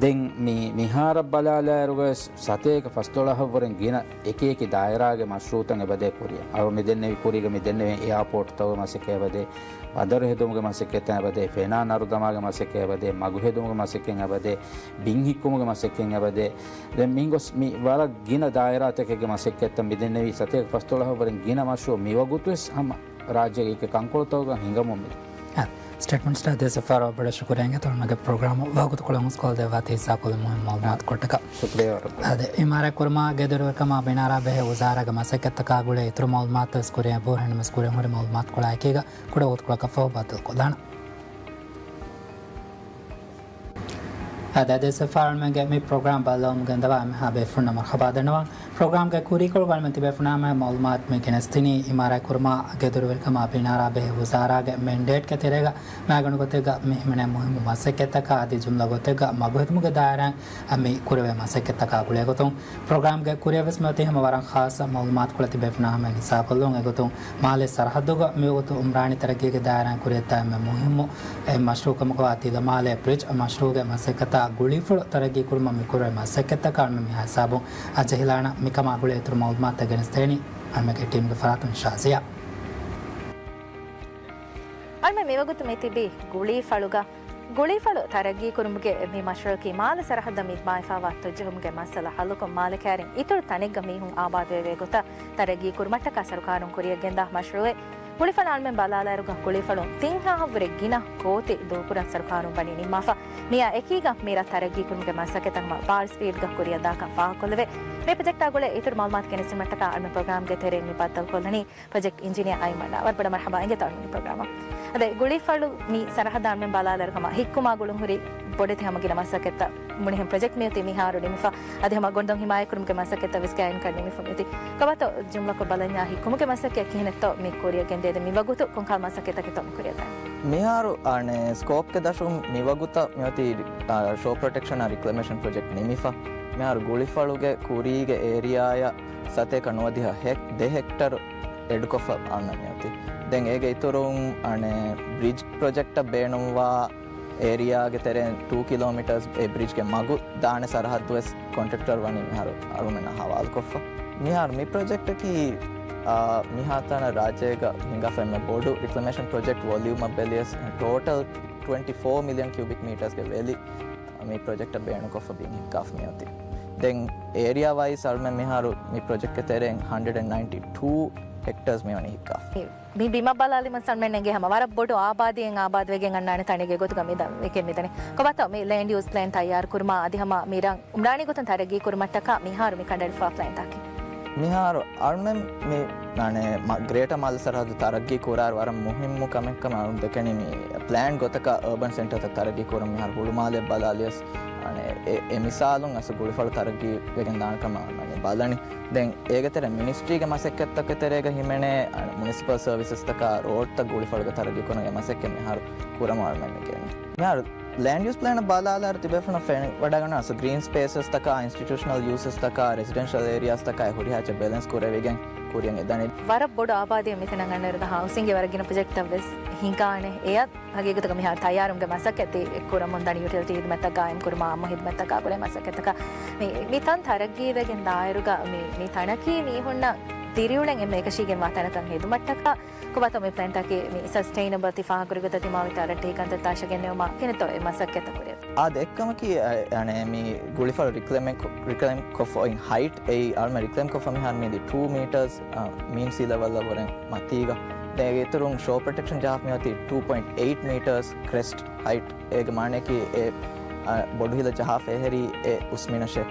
ދެން މި މިހާރަށް ބަލާލާއިރުގަވެސް ސަތޭކަ ފަސްދޮޅަހަށްވުރެން ގިނަ އެކި އެކި ދާއިރާގެ މަޝްރޫޢުތައް އެބަދޭ ކުރިއަށް. އަޅު މިދެންނެވި ކުރީގަ މިދެންނެވި އެއާޕޯޓްތަކުގެ މަސައްކަތް އެބަދޭ، ބަނދަރު ހެދުމުގެ މަސައްކަތްތައް އެބަދޭ، ފެނާ ނަރުދަމާގެ މަސައްކަތް އެބަދޭ، މަގު ހެދުމުގެ މަސައްކަތް އެބަދޭ، ބިން ހިއްކުމުގެ މަސައްކަތް އެބަދޭ. ދެން މިގޮސް މި ވަރަށް ގިނަ ދާއިރާތަކެއްގެ މަސައްކަތްތައް މިދެންނެވި ސަތޭކަ ފަސްދޮޅަހަށްވުރެން ގިނަ މަޝްރޫޢު މިވަގުތުވެސް ހަމަ ރާއްޖޭގެ އެކި ކަންކޮޅުތަކުގަ ހިނގަމުން މިދި. އާ، ސްޓޭޓް މިނިސްޓަރ ދޭސް ފާރު ބޮޑަށް ޝުކުރިއްޔާ އިނގޭތޯ އަޅުމެންގެ ޕްރޮގްރާމަށް ވަގުތުކޮޅު ހުސްކޮށްދެއްވާތީ ހިއްސާކޮށްލި މުހިންމު މައުލޫމާތު ކޮށްޓަކަށް. ޝުކުރިއްޔާ ވަރަށް. އާދެ، އިމާރާތް ކުރުމާ ގެދޮރުވެރިކަމާ ބިނާރާ ބެހޭ ވުޒާރާގެ މަސައްކަތްތަކާ ގުޅޭ އިތުރު މައުލޫމާތު ވެސް ކުރިއަށް ބޯ ހެންނަމަސް ކުރިއަށް ހުރި މައުލޫމާތުކޮޅާ އެކީގަ ކުޑަ ވަގުތުކޮޅަކަށްފަހު ބައްދަލުކޮށްލާނަން. އާދެ، ދޭސް ފާރުމެންގެ މި ޕްރޮގްރާމް ބައްލަވަމުން ގެންދަވާ އެންމެހާ ބޭފުޅުންނަށް މަރުޙަބާ ދަންނަވަން. ޕްރޮގްރާމްގެ ކުރީކޮޅު ވަންމެން ތިބޭފުޅުންނާމެ މައުލޫމާތު މި ގެނެސްދިނީ އިމާރާތް ކުރުމާ ގެދޮރުވެރިކަމާ ބިނާރާ ބެހޭ ވުޒާރާގެ މެންޑޭޓްގެ ތެރޭގަ މާގަނޑު ގޮތެއްގަ މި ހިމެނޭ މުހިއްމު މަސައްކަތްތަކާ އަދި ޖުމްލަ ގޮތެއްގަ މަގުހެދުމުގެ ދާއިރާއިން މި ކުރެވޭ މަސައްކަތްތަކާ ގުޅޭގޮތުން ޕްރޮގްރާމްގެ ކުރިއަށް ވެސް މިއޮތީ ހަމަ ވަރަށް ޚާއްޞަ މައުލޫމާތުކޮޅެއް ތިބޭފުޅުންނާ ހަމައިން ހިސާބުކޮށްލުން. އެގޮތުން މާލެ ސަރަހައްދުގަ މިވަގުތު އުމްރާނީ ތަރައްގީގެ ދާއިރާއިން ކުރިއަށްދާ އެންމެ މުހިއްމު އެއް މަޝްރޫޢު ކަމަކަށްވާ ތިލަމާލެ ބްރިޖް މަޝްރޫޢުގެ މަސައްކަތާ ގުޅީފުޅު ތަރައްގީ ކުރުމަށް މި ކުރެވޭ މަސައްކަތްތަކާ އަޅުމެން މިހާ ހިސާބުން އަތްޖަހިލާނަން. މިކަމާ ގުޅޭ އިތުރު މައުލޫމާތުތައް ގެނެސްދޭނީ އަޅުމެންގެ ޓީމްގެ ފަރާތުން ޝާޒިޔާ. އަޅުމެން މިވަގުތު މި ތިބީ ގުޅީފަޅުގަ. ގުޅީފަޅު ތަރައްގީކުރުމުގެ މި މަޝްރޫޢަކީ މާލެ ސަރަހައްދަށް މިދިމާވެފައިވާ ތޮއްޖެހުމުގެ މައްސަލަ ހައްލުކޮށް، މާލެ ކައިރިން އިތުރު ތަނެއްގަ މީހުން އާބާދުވެވޭ ގޮތަށް ތަރައްގީކުރުމަށްޓަކާ ސަރުކާރުން ކުރިއަށް ގެންދާ މަޝްރޫޢެއް. ގުޅީފަޅު އަޅުމެން ބަލާލާއިރުގަ ގުޅީފަޅުން ތިން ހާހަށްވުރެ ގިނަ ގޯތި ދޫކުރަން ސަރުކާރުން ވަނީ ނިންމާފަ. މިއާ އެކީގަ މި ރަށް ތަރައްގީކުރުމުގެ މަސައްކަތްތައް ހަމަ ބާރު ސްޕީޑްގަ ކުރިއަށްދާކަން ފާހަގަކޮށްލެވޭ. މި ޕްރޮޖެކްޓާ ގުޅޭ އިތުރު މައުލޫމާތު ގެނެސްދިނުމަށްޓަކާ އަޅުމެން ޕްރޮގްރާމްގެ ތެރެއިން މި ބައްދަލުކޮށްލަނީ ޕްރޮޖެކްޓް އިންޖިނިއަރ އައިމަން. ވަރަށް ބޮޑަށް މަރުޙަބާ އިނގޭތޯ އަޅުމެންގެ ޕްރޮގްރާމަށް. އަދި ގުޅީފަޅު މި ސަރަހައްދަށް އަޅުމެން ބަލާލާއިރު ހަމަ ހިއްކުމާ ގުޅުންހުރި ބޮޑެތި ހަމަ ގިނަ މަސައްކަތްތައް ބުނިހެން ޕްރޮޖެކްޓް މިއޮތީ މިހާރު ނިމިފަ. އަދި ހަމަ ގޮނޑުދޮށް ހިމާޔަތްކުރުމުގެ މަސައްކަތްތައް ވެސް ގާއިމްކޮށް ނިމިފަ މިއޮތީ. ކޮބާތޯ ޖުމްލަކޮށް ބަލަންޏާ ހިއްކުމުގެ މަސައްކަތް ކިހިނެއްތޯ މި ކުރިއަށް ގެންދޭ؟ ދެން މިވަގުތު ކޮންކަހަލަ މަސައްކަތްތަކެއްތޯ މި ކުރިއަށް ދާނީ؟ މިހާރު އަނެއް ސްކޯޕްގެ ދަށުން މިވަގުތަށް މިއޮތީ، އާ، ޝޯ ޕްރޮޓެކްޝަނާ ރިކްލަމޭޝަން ޕްރޮޖެކްޓް ނިމިފަ. މިހާރު ގުޅިފަޅުގެ ކުރީގެ އޭރިއާއަށް ސަތޭކަ ނުވަދިހަ ހެކް-، ދެ ހެކްޓަރު އެޑްކޮށްފަ އަންނަ މިއޮތީ. ދެން އޭގެ އިތުރުން އަނެއް ބްރިޖް ޕްރޮޖެކްޓަށް ބޭނުންވާ އޭރިއާގެ ތެރެއިން ޓޫ ކިލޯމީޓާސް އެ ބްރިޖްގެ މަގު ދާނެ ސަރަހައްދު ވެސް ކޮންޓްރެކްޓަރު ވަނީ މިހާރު އަޅުމެންނާ ހަވާލުކޮށްފަ. މިހާރު މި ޕްރޮޖެކްޓަކީ، އާ، މިހާތަނަށް ރާއްޖޭގަ ހިނގާފަ އެންމެ ބޮޑު ރިކްލަމޭޝަން ޕްރޮޖެކްޓް. ވޮލިއުމަށް ބެލިޔަސް ޓޯޓަލް ޓްވެންޓީ ފޯ މިލިއަން ކިއުބިކް މީޓާސްގެ ވެލި މި ޕްރޮޖެކްޓަށް ބޭނުންކޮށްފަ ބިން ހިއްކާފަ މިއޮތީ. ދެން އޭރިއާ ވައިޒް އަޅުމެން މިހާރު މި ޕްރޮޖެކްޓްގެ ތެރެއިން ހަންޑްރެޑް އެންޑް ނައިންޓީ ޓޫ ހެކްޓާސް މިވަނީ ހިއްކާފަ. މި ބިމަށް ބަލާލީމަ ސަންމެން އެނގޭ ހަމަ ވަރަށް ބޮޑު އާބާދީއެއް އާބާދުވެގެން އަންނާނެ ތަނެއްގެ ގޮތުގަ މި ދަން އެކެއް މިދަނީ. ކޮބާތޯ މި ލޭންޑް ޔޫސް ޕްލޭން ތައްޔާރު ކުރުމާ އަދި ހަމަ މި ރަށް އުމްރާނީ ގޮތުން ތަރައްގީ ކުރުމަށްޓަކާ މިހާރު މި ކަނޑައެޅިފާ ޕްލޭންތަކެއް؟ މިހާރު އަޅުމެން މި، އަނެއް، މަ-، ގްރޭޓަ މާލެ ސަރަހައްދު ތަރައްގީ ކުރާއިރު ވަރަށް މުހިއްމު ކަމެއްކަމަށް އަޅުން ދެކެނީ މި ޕްލޭން ގޮތަކަށް އަރބަން ސެންޓަރތައް ތަރައްގީ ކުރަން. މިހާރު ހުޅުމާލެ ބަލާލިޔަސް، އަނެއް، އެ، އެ މިސާލުން އަސް ގުޅިފަޅު ތަރައްގީ ވެގެން ދާނެ ކަމަށް އަޅުމެން ބަލަނީ. ދެން އޭގެ ތެރޭ މިނިސްޓްރީގެ މަސައްކަތްތަކުގެ ތެރޭގަ ހިމެނޭ، އަނެއް، މުނިސިޕަލް ސަރވިސަސްތަކާ ރޯޑްތައް ގުޅިފަޅުގަ ތަރައްގީ ކުރަން އެ މަސައްކަތް މިހާރު ކުރަމުން އަޅުމެން މި ގެންނަނީ. މިހާރު ލޭންޑް ޔޫސް ޕްލޭނަށް ބަލާލާއިރު ތިބޭފުޅުންނަށް ފެނިވަޑައިގަންނަވާ ގްރީން ސްޕޭސަސްތަކާ، އިންސްޓިޓިއުޝަނަލް ޔޫސަސްތަކާ، ރެސިޑެންޝަލް އޭރިއާސްތަކާއި ހުރިހާ އެއްޗެއް ބެލެންސް ކުރެވިގެން ކުރިއަށް އެދަނީ. ވަރަށް ބޮޑު އާބާދީއެއް މިތަނަށް އަންނައިރުގަ ހައުސިންގެ ވަރަށް ގިނަ ޕްރޮޖެކްޓްތައް ވެސް ހިނގާނެ. އެޔަށް ހަގީގަތުގަ މިހާރު ތައްޔާރުވުމުގެ މަސައްކަތް ކުރަމުން ދަނީ. ޔުޓިލިޓީ ހިދުމަތްތައް ގާއިމް ކުރުމާ، އާއްމު ހިދުމަތްތަކާ ގުޅޭ މަސައްކަތްތަކާ މި، މި ތަން ތަރައްގީވެގެން ދާއިރުގަ މި، މި ތަނަކީ މީހުންނަށް ދިރިއުޅެން އެންމެ އެކަށީގެންވާ ތަނަކަށް ހެދުމަށްޓަކާ ކޮބާތޯ މި ޕްލޭންތަކީ މި ސަސްޓެއިނަބަލް ތި ފާހަގަކުރި ގޮތަށް ދިމާވި ތަރައްޓެހި ކަންތައްތައް ތާށަގެންނެވުމާ ކިހިނެއްތޯ އެ މަސައްކަތްތައް ކުރިއަށް؟ އާދެ، އެއްކަމަކީ، އަ، އަނެއް، މި ގުޅިފަޅު ރިކްލޭމެން ކޮ-، ރިކްލޭމް ކޮށްފަ އޮތް ހައިޓް އެއީ އަޅުމެން ރިކްލޭމް ކޮށްފަ މިހާރު މިދި ޓޫ މީޓާސް، އަ، މީން ސީ ލެވަލްއަށްވުރެން މަތީގަ. ދެން އޭގެ އިތުރުން ޝޯ ޕްރޮޓެކްޝަން ޖަހާފަ މިއޮތީ ޓޫ ޕޮއިންޓް އެއިޓް މީޓާސް ކްރެސްޓް ހައިޓް. އޭގެ މާނައަކީ އެ އަ، ބޮޑު ހިލަ ޖަހާފަ އެހެރީ އެ އުސްމިނަށޭ.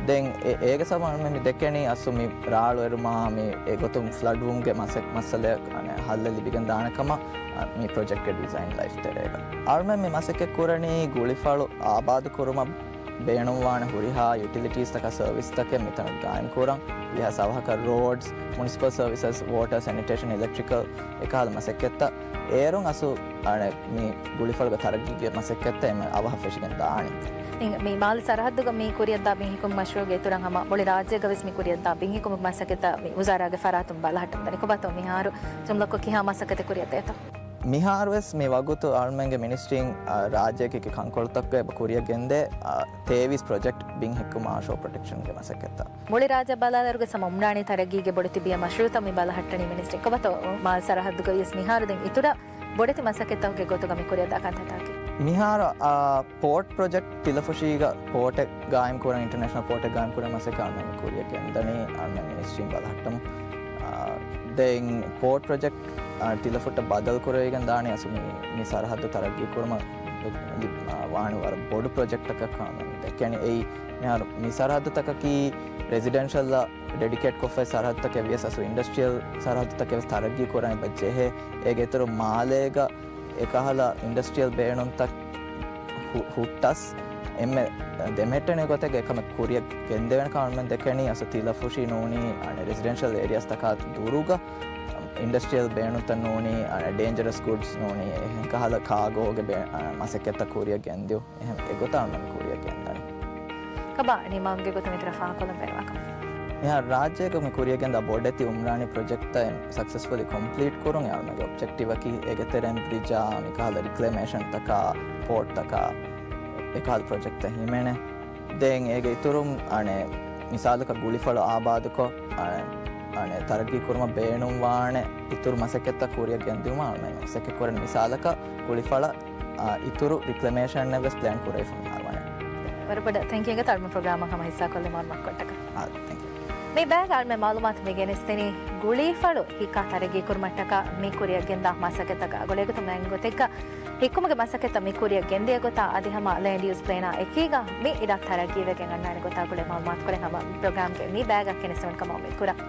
ދެން އެ، އޭގެ ސަބަބުން މި ދެކެނީ އަސްލު މި ރާޅު އެރުމާ މި އެގޮތުން ފްލަޑްވުމުގެ މަސަ-، މައްސަލައަށް ހައްލެއް ލިބިގެން ދާނެ ކަމަށް، އަ، މި ޕްރޮޖެކްޓްގެ ޑިޒައިން ލައިފް ތެރޭގަ. އަޅުމެން މި މަސައްކަތް ކުރަނީ ގުޅިފަޅު އާބާދު ކުރުމަށް ބޭނުންވާނެ ހުރިހާ ޔުޓިލިޓީސްތަކާ ސަރވިސްތަކެއް މިތަނަށް ގާއިމް ކުރަން. ވީހާ ސަވަހަކަށް ރޯޑްސް، މުނިސިޕަލް ސަރވިސަސް، ވޯޓަ، ސެނިޓޭޝަން، އިލެކްޓްރިކަލް އެކަހަލަ މަސައްކަތްތައް އޭރުން އަސްލު އަނެއް މި ގުޅިފަޅުގެ ތަރައްގީގެ މަސައްކަތްތައް އެންމެ އަވަހަށް ފެށިގެން ދާނެ. މި މާލެ ސަރަހައްދުގަ މި ކުރިއަށްދާ ބިންހިއްކުމުގެ މަޝްރޫޢުގެ އިތުރަށް ހަމަ މުޅި ރާއްޖޭގަ ވެސް މި ކުރިއަށްދާ ބިންހިއްކުމުގެ މަސައްކަތްތައް މި ވުޒާރާގެ ފަރާތުން ބަލަހައްޓަން ދަނީ. ކޮބާތޯ މިހާރު ޖުމްލަކޮށް ކިހާ މަސައްކަތެއް ކުރިއަށްދޭތޯ؟ މިހާރުވެސް މި ވަގުތު އަޅުމެންގެ މިނިސްޓްރީން، އާ، ރާއްޖޭގެ ކަންކޮޅުތަކުގައި ކުރިއަށް ގެންދޭ، އާ، ތޭވީސް ޕްރޮޖެކްޓް ބިން ހިއްކުމާ ޝޯ ޕްރޮޓެކްޝަންގެ މަސައްކަތްތައް. މުޅި ރާއްޖެ ބަލާލާއިރުގެ ހަމަ އުމްރާނީ ތަރައްގީގެ ބޮޑެތި ބިޔަ މަޝްރޫޢުތައް މި ބަލަހައްޓަނީ މިނިސްޓްރީން. ކޮބާތޯ މާލެ ސަރަހައްދުގައިވެސް މިހާރު ދެން އިތުރަށް ބޮޑެތި މަސައްކަތްތަކުގެ ގޮތުގަ މި ކުރިއަށްދާ ކަންތައްތަކީ؟ މިހާރު، އާ، ޕޯޓް ޕްރޮޖެކްޓް ތިލަފުށީގަ ޕޯޓެއް ގާއިމް ކުރަން، އިންޓަރނޭޝަނަލް ޕޯޓެއް ގާއިމް ކުރަން މަސައްކަތް އަޅުމެން މި ކުރިއަށް ގެންދަނީ އަޅުމެން މިނިސްޓްރީން ބަލަހައްޓަމުން. އާ، ދެން ޕޯޓް ޕްރޮޖެކްޓް، އާ، ތިލަފުށްޓަށް ބަދަލު ކުރެވިގެން ދާނީ އަސްލު މި، މި ސަރަހައްދު ތަރައްގީ ކުރުމަށް، އާ، ވާނެ ވަރަށް ބޮޑު ޕްރޮޖެކްޓަކަށް ކަމަށް ދެކެނީ. އެއީ މިހާރު މި ސަރަހައްދުތަކަކީ ރެޒިޑެންޝަލްއަށް ޑެޑިކޭޓްކޮށްފައި ސަރަހައްދުތަކެއް ވިޔަސް އަސްލު އިންޑަސްޓްރިއަލް ސަރަހައްދުތަކެއް ވެސް ތަރައްގީ ކުރަން އެބަ ޖެހޭ. އޭގެ އިތުރު މާލޭގަ އެކަހަލަ އިންޑަސްޓްރިއަލް ބޭނުންތައް ހު-، ހުއްޓަސް އެންމެ ދެމެހެއްޓެނި ގޮތެއްގަ އެކަމެއް ކުރިއަށް ގެންދެވޭނެ ކަމަށް ދެކެނީ. އަސްލު ތިލަފުށި ނޫނީ އަނެއް ރެޒިޑެންޝަލް އޭރިއާސްތަކާ ދުރުގަ އިންޑަސްޓްރިއަލް ބޭނުންތައް ނޫނީ އަނެއް ޑޭންޖަރަސް ގުޑްސް ނޫނީ އެހެން ކަހަލަ ކާގޯގެ ބޭ-، އަނެއް މަސައްކަތްތައް ކުރިއަށް ގެންދިޔު. އެހެން އެގޮތަށް އަޅުމެން ކުރިއަށް ގެންދަނީ. ކަބާ ނިމާމްގެ ގޮތުން އިތުރަށް ފާހަގަކޮށްލަން ބޭނުންވާކަމަށް. މިހާރު ރާއްޖޭގަ މި ކުރިއަށް ގެންދާ ބޮޑެތި އުމްރާނީ ޕްރޮޖެކްޓްތައް ސަކްސެސްފުލީ ކޮމްޕްލީޓް ކުރުން އަޅުމެންގެ އޮބްޖެކްޓިވަކީ. އޭގެ ތެރެއިން ބްރިޖާ، މިކަހަލަ ރިކްލެމޭޝަންތަކާ، ޕޯޓްތަކާ، އެކަހަލަ ޕްރޮޖެކްޓްތައް ހިމެނޭ. ދެން އޭގެ އިތުރުން އަނެއް މިސާލަކަށް ގުޅިފަޅު އާބާދުކޮށް، އަނެއް، އަނެއް ތަރައްގީ ކުރުމަށް ބޭނުންވާނެ އިތުރު މަސައްކަތްތައް ކުރިއަށް ގެންދިއުމަށް އަޅުމެން މަސައްކަތް ކުރަން. މިސާލަކަށް ގުޅިފަޅަށް އާ، އިތުރު ރިކްލެމޭޝަންއެއް ވެސް ޕްލޭން ކުރެވިފަ މިހާރު ވަނީ. ވަރަށް ބޮޑަށް ތެންކް އިނގޭތޯ އަޅުމެން ޕްރޮގްރާމަށް ހަމަ ހިއްސާކޮށްލި މަޢުލޫމާތު ކޮށްޓަކަށް. އާ، ތެންކް ޔޫ. މި ބަޔަކު އަޅުމެން މަޢުލޫމާތު މި ގެނެސްދިނީ ގުޅީފަޅު ހިއްކާ ތަރައްގީ ކުރުމަށްޓަކާ މި ކުރިއަށް ގެންދާ މަސައްކަތްތަކާ ގުޅޭގޮތުން މައިން ގޮތެއްގަ ހިއްކުމުގެ މަސައްކަތްތައް މި ކުރިއަށް ގެންދިޔަ ގޮތާ އަދި ހަމަ ލޭންޑް ޔޫސް ޕްލޭނާ އެކީގަ މި އިރާ ތަރައްގީވެގެން އަންނާނެ ގޮތާ ގުޅޭ މަޢުލޫމާތު ކުރެން ހަމަ ޕްރޮގްރާމްގެ މި ބަޔަކަށް ގެނެސްދެވުނު ކަމަށް އުއްމީދު ކުރަން.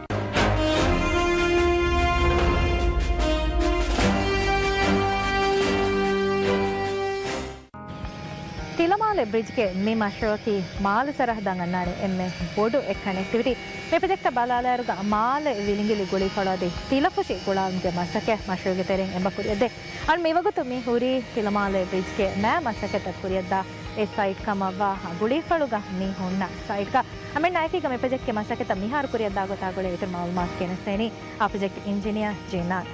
ތިލަމާލެ ބްރިޖްގެ މި މަޝްރޫޢަކީ މާލެ ސަރަހައްދަށް އަންނާނެ އެންމެ ބޮޑު އެއް ކަނެކްޓިވިޓީ. މި ޕްރޮޖެކްޓަށް ބަލާލާއިރުގަ މާލެ ވިލިނގިލި ގުޅީފަޅު އަދި ތިލަފުށި ގުޅާލުމުގެ މަސައްކަތް މަޝްރޫޢުގެ ތެރެއިން އެބަ ކުރިއަށްދޭ. އަން މިވަގުތު މި ހުރީ ތިލަމާލެ ބްރިޖްގެ މައި މަސައްކަތްތައް ކުރިއަށްދާ އެއް ސައިޓް ކަމަށްވާ ގުޅީފަޅުގަ މި ހުންނަ ސައިޓްގަ. އަންނަ އެކީގަ މި ޕްރޮޖެކްޓްގެ މަސައްކަތްތައް މިހާރު ކުރިއަށްދާ ގޮތާ ގުޅޭ އިތުރު މަޢުލޫމާތު ގެނެސްދޭނީ އާ ޕްރޮޖެކްޓް އިންޖިނިއަރ ޖިނާން.